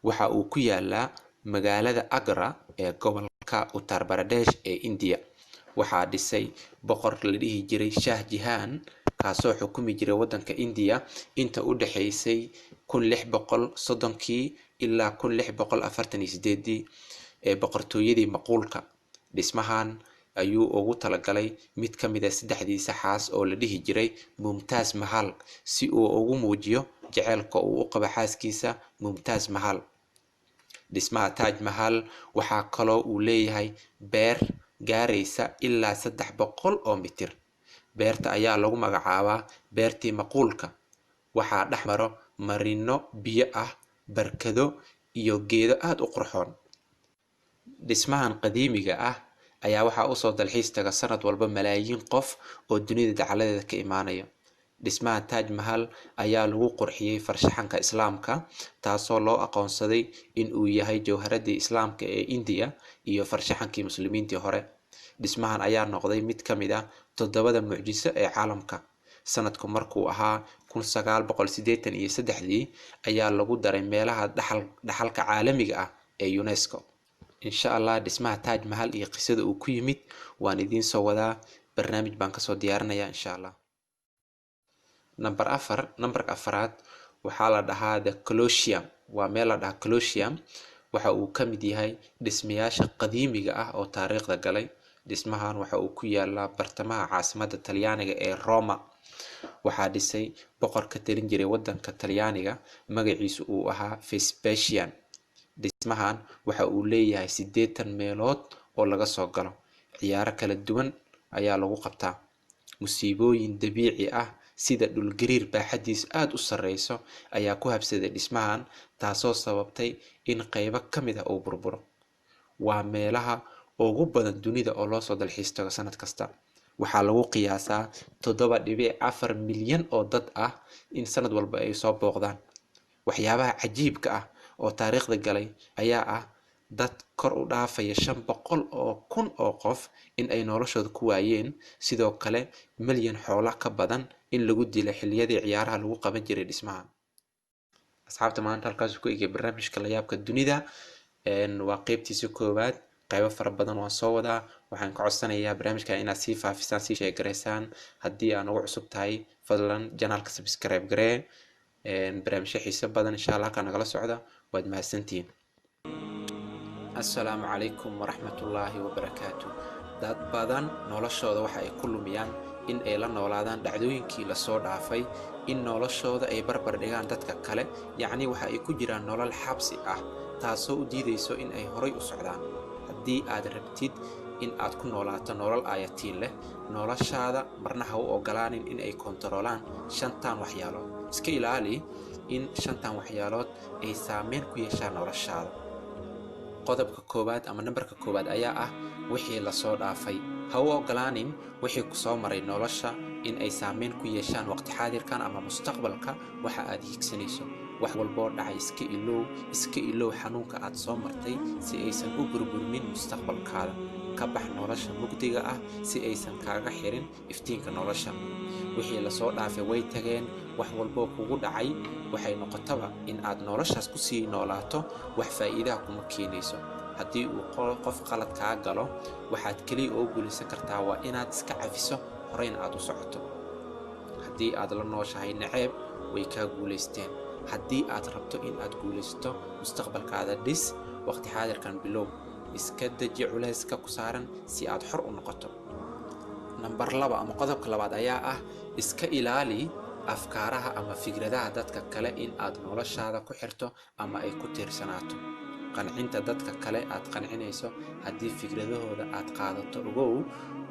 Waxa uu ku yaalaa magaalada Agra ee gobolka Uttar Pradesh ee India. Waxaa dhisay boqor la dhihi jiray Shah Jahan, kaasoo xukumi jiray waddanka India inta u dhaxaysay 1630kii ilaa 1648dii ee boqortooyadii Maquulka. Dhismahan ayuu ugu talagalay mid ka mid ah saddexdiisa xaas oo la dhihi jiray Mumtaz Mahal, si uu ugu muujiyo jaceylka uu u qabo xaaskiisa Mumtaz Mahal. Dhismaha Taj Mahal waxaa kaloo uu leeyahay beer gaaraysa ilaa 300 oo mitir. Beerta ayaa lagu magacaabaa beertii Maquulka. Waxaa dhex maro marino biyo ah, barkado iyo geedo aad u qurxoon. Dhismahan qadiimiga ah ayaa waxaa usoo dalxiis taga sanad walba malaayiin qof oo dunida dacaladeeda ka imaanaya. Dhismaha Taj Mahal ayaa lagu qurxiyey farshaxanka Islaamka, taasoo loo aqoonsaday in uu yahay jawharadii Islaamka ee India iyo farshaxankii muslimiintii hore. Dhismahan ayaa noqday mid ka mid ah 7 mucjiso ee caalamka. Sanadku markuu ahaa 1983dii ayaa lagu daray meelaha dhaxalka caalamiga ah ee UNESCO. Insha Allah dhismaha Taj Mahal iyo qisada uu ku yimid waan idiin soo wadaa, barnaamij baan kasoo diyaarinayaa insha Allah. Nambar afar, nambarka afaraad waxaa la dhahaa The Colosseum. Waa meel la dhahaa Colosseum. Waxa uu ka mid yahay dhismayaasha qadiimiga ah oo taariikhda galay. Dhismahan waxa uu ku yaalaa bartamaha caasimadda Talyaaniga ee Roma. Waxaa dhisay boqor ka talin jiray waddanka Talyaaniga, magaciisu uu ahaa Vespasian. Dhismahan waxa uu leeyahay 80 meelood oo laga soo galo. Ciyaaro kala duwan ayaa lagu qabtaa. Musiibooyin dabiici ah sida dhulgariir baaxadiisu aad u sarreyso ayaa ku habsaday dhismahan, taasoo sababtay in qaybo ka mid ah uu burburo. Waa meelaha ugu badan dunida oo loo soo dalxiis tago sanad kasta. Waxaa lagu qiyaasaa 7.4 milyan oo dad ah in sanad walba ay soo booqdaan. Waxyaabaha cajiibka ah oo taariikhda galay ayaa ah dad kor u dhaafaya 500,000 oo qof in ay noloshooda ku waayeen, sidoo kale milyan xoolo ka badan in lagu dilay xilliyadii ciyaaraha lagu qaban jiray dhismaha. Asxaabta, maanta halkaas ku egay barnaamijka la yaabka dunida. Waa qeybtiisa koowaad, qaybo fara badan waan soo wadaa. Waxaan ka codsanayaa barnaamijka inaad sii faafisaan, sii sheegaraysaan. Haddii aan ugu cusub tahay, fadlan janaalka subscribe garee. Barnaamijyo xiiso badan insha Allah halkaa nagala socda. Waad mahadsantihiin. Assalaamu calaykum waraxmatullaahi wabarakaatu. Dad badan noloshooda waxa ay ku lumiyaan in ay la noolaadaan dhacdooyinkii lasoo dhaafay, in noloshooda ay barbar dhigaan dadka kale, yacni waxa ay ku jiraan nolol xabsi ah taasoo u diidayso in ay horay u socdaan. Haddii aad rabtid in aad ku noolaato nolol aayatiin leh, noloshaada marna ha u ogolaanin in ay kontaroolaan shantan waxyaalood. Iska ilaali in shantan waxyaalood ay saameyn ku yeeshaan noloshaada. Qodobka koowaad ama nambarka koowaad ayaa ah wixii lasoo dhaafay. Ha u ogolaanin wixii ku soo maray nolosha in ay saameyn ku yeeshaan waqti xaadirkan ama mustaqbalka waxa aad hiigsanayso. Wax walboo dhacay iska ilow, iska ilow xanuunka aad soo martay si aysan u burburmin mustaqbalkaada. Ka bax nolosha mugdiga ah si aysan kaaga xirin iftiinka nolosha. Wixii lasoo dhaafay way tageen. Wax walboo kugu dhacay waxay noqotaba in aad noloshaas ku sii noolaato, wax faa'iidaha kuma keenayso. Haddii uu qof qalad kaa galo, waxaad keliya oo guulaysan kartaa waa inaad iska cafiso, horeyna aad u socoto. Haddii aad la nooshahay naceeb, way kaa guulaysteen. Haddii aad rabto in aad guulaysato, mustaqbalkaada dhis, waqti xaadirkan bilow. Iska deji culayska ku saaran si aad xor u noqoto. Nambar 2 ama qodobka labaad ayaa ah iska ilaali afkaaraha ama fikradaha dadka kale in aad noloshaada ku xirto ama ay ku tiirsanaato. Qancinta dadka kale aad qancinayso, haddii fikradahooda aad qaadato, ogow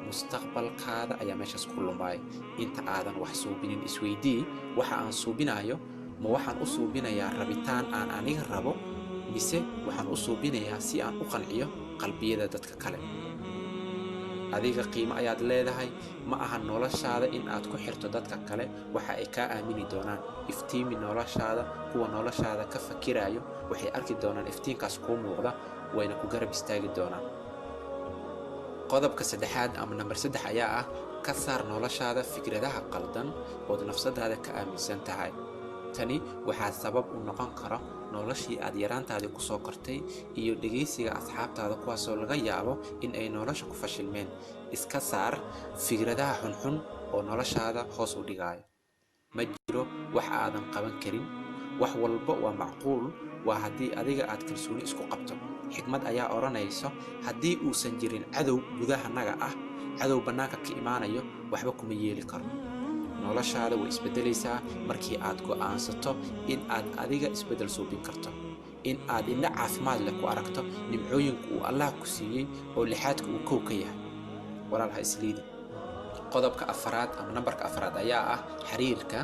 mustaqbalkaada ayaa meeshaas ku lumaya. Inta aadan wax suubinin isweydii: waxa aan suubinayo ma waxaan u suubinayaa rabitaan aan aniga rabo, mise waxaan u suubinayaa si aan u qanciyo qalbiyada dadka kale? Adiga qiimo ayaad leedahay. Ma aha noloshaada in aad ku xirto dadka kale waxa ay kaa aamini doonaan. Iftiimi noloshaada. Kuwa noloshaada ka fakirayo waxay arki doonaan iftiinkaas kuu muuqda, wayna ku garab istaagi doonaan. Qodobka saddexaad ama nambar 3 ayaa ah ka saar noloshaada fikradaha qaldan ood nafsadaada ka aaminsan tahay. Tani waxaa sabab u noqon kara noloshii aad yaraantaadii kusoo kortay iyo dhegaysiga asxaabtaada, kuwaasoo laga yaabo in ay nolosha ku fashilmeen. Iska saar fikradaha xunxun oo noloshaada hoos u dhigaayo. Ma jiro wax aadan qaban karin, wax walba waa macquul, waa haddii adiga aad kalsooni isku qabto. Xikmad ayaa odhanayso: haddii uusan jirin cadow gudahanaga ah, cadow bannaanka ka imaanayo waxba kuma yeeli karo. Noloshaada way isbedelaysaa markii aad go'aansato in aad adiga isbeddel suubin karto, in aad indho caafimaad leh ku aragto nimcooyinka uu Allah ku siiyey oo lixaadka uu kow ka yahay. Walaal, ha isliidin. Qodobka afaraad ama nambarka afaraad ayaa ah xiriirka.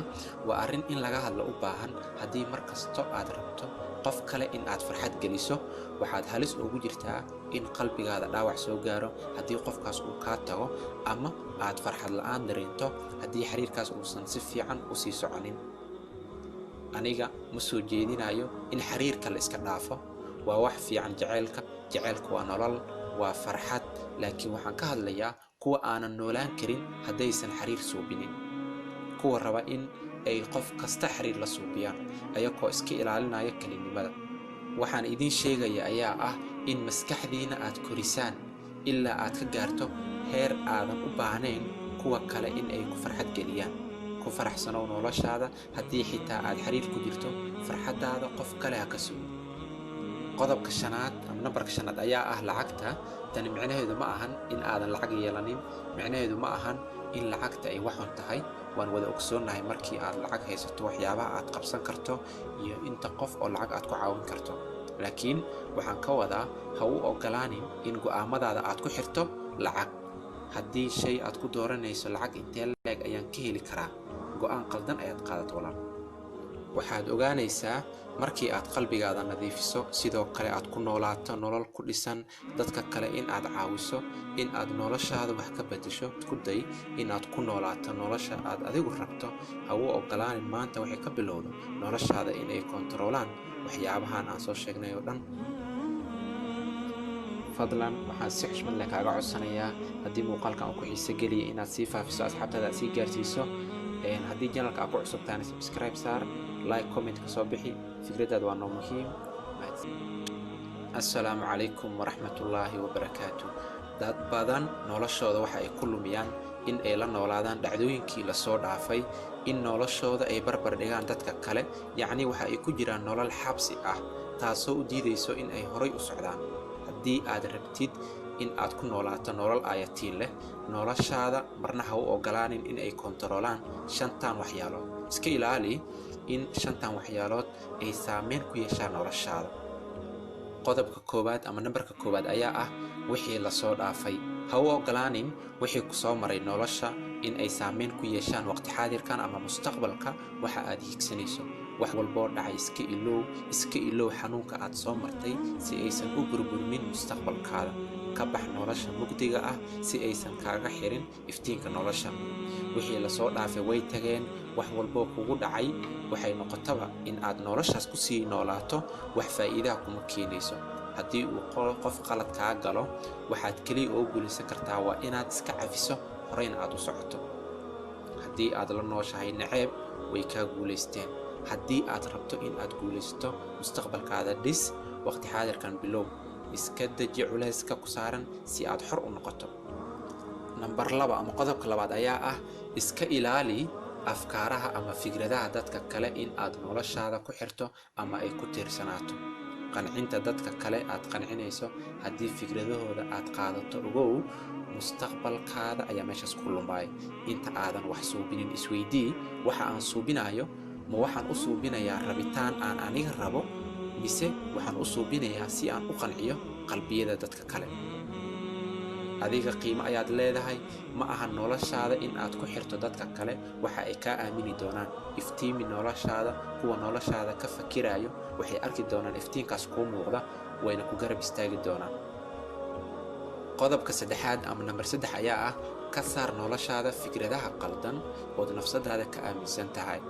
Waa arrin in laga hadlo u baahan. Haddii mar kasto aad rabto qof kale in aad farxad geliso, waxaad halis ugu jirtaa in qalbigaada dhaawac soo gaaro haddii qofkaas uu kaa tago, ama aad farxad la'aan dareento haddii xiriirkaas uusan si fiican u sii soconin. Aniga ma soo jeedinayo in xiriirka la iska dhaafo. Waa wax fiican jaceylka, jaceylka waa nolol, waa farxad, laakiin waxaan ka hadlayaa kuwa aanan noolaan karin haddaysan xiriir suubinin, kuwa raba in ay qof kasta xiriir la suubiyaan ayagoo iska ilaalinaya kelinimada. Waxaan idiin sheegaya ayaa ah in maskaxdiina aad korisaan ilaa aad ka gaarto heer aadan u baahnayn kuwa kale in ay ku farxad geliyaan. Ku faraxsanow noloshaada. Haddii xitaa aad xiriir ku jirto, farxaddaada qof kale ha ka sugin. Qodobka shanaad ama nambarka shanaad ayaa ah lacagta. Tani micnaheedu ma ahan in aadan lacag yeelanin, micnaheedu ma ahan in lacagta ay waxun tahay. Waan wada ogsoonnahay markii aad lacag haysato waxyaabaha aad qabsan karto iyo inta qof oo lacag aad ku caawin karto, laakiin waxaan ka wadaa ha u ogolaanin in go'aamadaada aad ku xirto lacag. Haddii shay aad ku dooranayso lacag intee leeg ayaan ka heli karaa, go'aan qaldan ayaad qaadato, walaal. Waxaad ogaanaysaa markii aad qalbigaada nadiifiso, sidoo kale aad ku noolaato nolol ku dhisan dadka kale in aad caawiso, in aad noloshaada wax ka beddesho. Isku day in aad ku noolaato nolosha aad adigu rabto. Ha u ogolaanin maanta waxay ka bilowdo noloshaada in ay kontaroolaan waxyaabahan aan soo sheegnay oo dhan. Fadlan waxaan si xushmad leh kaaga codsanayaa, haddii muuqaalkan uu ku xiise geliyay, inaad sii faafiso, asxaabtaada aad sii gaarsiiso. Haddii channelka aad ku cusub tahayna, subscribe saar, like, comment ka soo bixi, fikradaada waa noo muhiim. Assalaamu calaykum waraxmatullaahi wabarakaatu. Dad badan noloshooda waxa ay ku lumiyaan in ay la noolaadaan dhacdooyinkii lasoo dhaafay, in noloshooda ay barbar dhigaan dadka kale, yacni waxa ay ku jiraan nolol xabsi ah taasoo u diidayso in ay horay u socdaan. Haddii aad rabtid in aad ku noolaato nolol aayatiin leh. Noloshaada marna ha u ogolaanin in ay kontaroolaan shantan waxyaalood. Iska ilaali in shantan waxyaalood ay saameyn ku yeeshaan noloshaada. Qodobka koowaad ama nambarka koowaad ayaa ah wixii lasoo dhaafay. Ha u ogolaanin wixii ku soo maray nolosha in ay saameyn ku yeeshaan waqti xaadirkan ama mustaqbalka waxa aad hiigsanayso. Wax walboo dhacay iska ilow, iska ilow xanuunka aad soo martay si aysan u burburmin mustaqbalkaada. Ka bax nolosha mugdiga ah si aysan kaaga xirin iftiinka nolosha. Wixii lasoo dhaafay way tageen. Wax walboo kugu dhacay waxay noqotaba in aad noloshaas kusii noolaato, wax faa'iidaha kuma keenayso. Haddii uu qof qalad kaa galo, waxaad keliya oo guulaysan kartaa waa inaad iska cafiso, horeyna aad u socoto. Haddii aad la nooshahay naceeb, way kaa guulaysteen. Haddii aad rabto in aad guulaysato, mustaqbalkaada dhis, waqti xaadirkan bilow. Iska deji culayska ku saaran si aad xor u noqoto. Nambar 2 ama qodobka labaad ayaa ah iska ilaali afkaaraha ama fikradaha dadka kale in aad noloshaada ku xirto ama ay ku tiirsanaato. Qancinta dadka kale aad qancinayso, haddii fikradahooda aad qaadato, ogow mustaqbalkaada ayaa meeshaas ku lumaya. Inta aadan wax suubinin, isweydii: waxa aan suubinayo ma waxaan u suubinayaa rabitaan aan aniga rabo, mise waxaan u suubinayaa si aan u qanciyo qalbiyada dadka kale? Adiga qiimo ayaad leedahay. Ma aha noloshaada in aad ku xirto dadka kale waxa ay kaa aamini doonaan. Iftiimi noloshaada. Kuwa noloshaada ka fakirayo waxay arki doonaan iftiinkaas kuu muuqda, wayna ku garab istaagi doonaan. Qodobka saddexaad ama nambar 3 ayaa ah ka saar noloshaada fikradaha qaldan ood nafsadaada ka aaminsan tahay.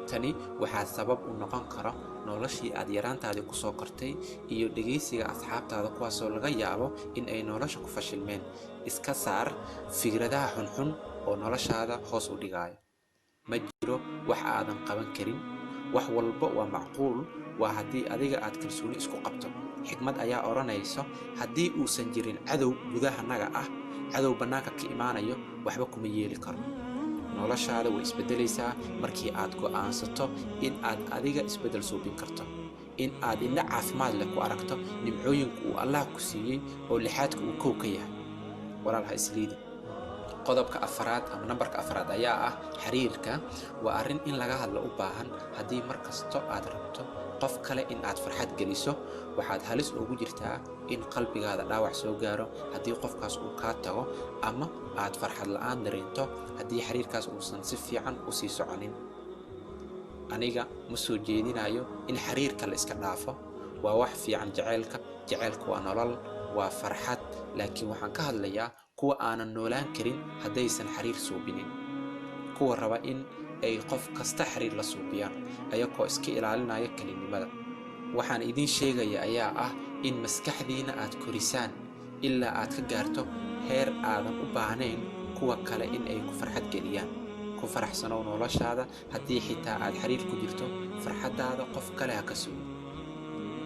Tani waxaa sabab u noqon kara noloshii aad yaraantaadii kusoo kortay iyo dhegaysiga asxaabtaada, kuwaasoo laga yaabo in ay nolosha ku fashilmeen. Iska saar fikradaha xunxun oo noloshaada hoos u dhigaayo. Ma jiro wax aadan qaban karin. Wax walba waa macquul, waa haddii adiga aad kalsooni isku qabto. Xikmad ayaa odhanayso: haddii uusan jirin cadow gudahanaga ah, cadow bannaanka ka imaanayo waxba kuma yeeli karo. Noloshaada way isbeddelaysaa markii aad go'aansato in aad adiga isbeddel suubin karto, in aad indho caafimaad leh ku aragto nimcooyinka uu Allah ku siiyey oo lixaadka uu kow ka yahay. Walaal, ha isliidin. Qodobka afaraad ama nambarka afaraad ayaa ah xiriirka. Waa arrin in laga hadlo u baahan. Haddii mar kasto aad rabto qof kale in aad farxad geliso, waxaad halis ugu jirtaa in qalbigaada dhaawac soo gaaro haddii qofkaas uu kaa tago, ama aad farxad la'aan dareento haddii xiriirkaas uusan si fiican usii soconin. Aniga ma soo jeedinayo in xiriirka la iska dhaafo. Waa wax fiican jaceylka. Jaceylka waa nolol, waa farxad, laakiin waxaan ka hadlayaa kuwa aanan noolaan karin haddaysan xiriir suubinin, kuwa raba in ay qof kasta xiriir la suubiyaan ayagoo iska ilaalinaya kelinimada. Waxaan idiin sheegaya ayaa ah in maskaxdiina aad korisaan ilaa aad ka gaarto heer aadan u baahnayn kuwa kale in ay ku farxad geliyaan. Ku faraxsanow noloshaada. Haddii xitaa aad xiriir ku jirto, farxaddaada qof kale ha ka sugo.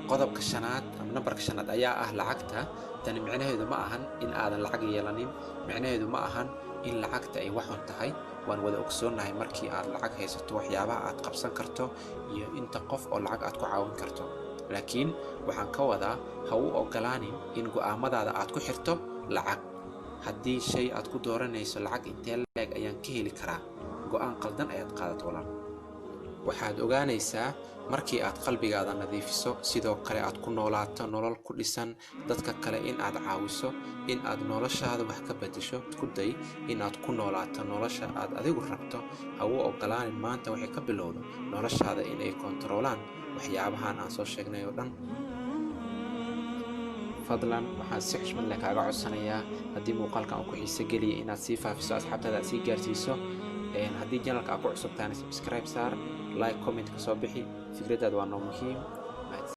Qodobka shanaad ama nambarka shanaad ayaa ah lacagta. Tani micnaheedu ma ahan in aadan lacag yeelanin. Micnaheedu ma ahan in lacagta ay waxun tahay. Waan wada ogsoonnahay markii aad lacag haysato waxyaabaha aad qabsan karto iyo inta qof oo lacag aad ku caawin karto, laakiin waxaan ka wadaa ha u ogolaanin in go'aamadaada aad ku xirto lacag. Haddii shay aad ku dooranayso lacag intee leeg ayaan ka heli karaa, go'aan qaldan ayaad qaadato, walaal. Waxaad ogaanaysaa markii aad qalbigaada nadiifiso, sidoo kale aad ku noolaato nolol ku dhisan dadka kale in aad caawiso, in aad noloshaada wax ka beddesho. Isku day in aad ku noolaato nolosha aad adigu rabto. Ha u ogolaanin maanta waxay ka bilowdo noloshaada in ay kontaroolaan waxyaabahan aan soo sheegnay oo dhan. Fadlan, waxaan si xushmad leh kaaga codsanayaa haddii muuqaalkan uu ku xiise geliyay inaad sii faafiso, asxaabtaada aad sii gaarsiiso. Haddii channelka aad ku cusub tahayna, subscribe saar, like, comment ka soo bixi. Fikradaada waa noo muhiim.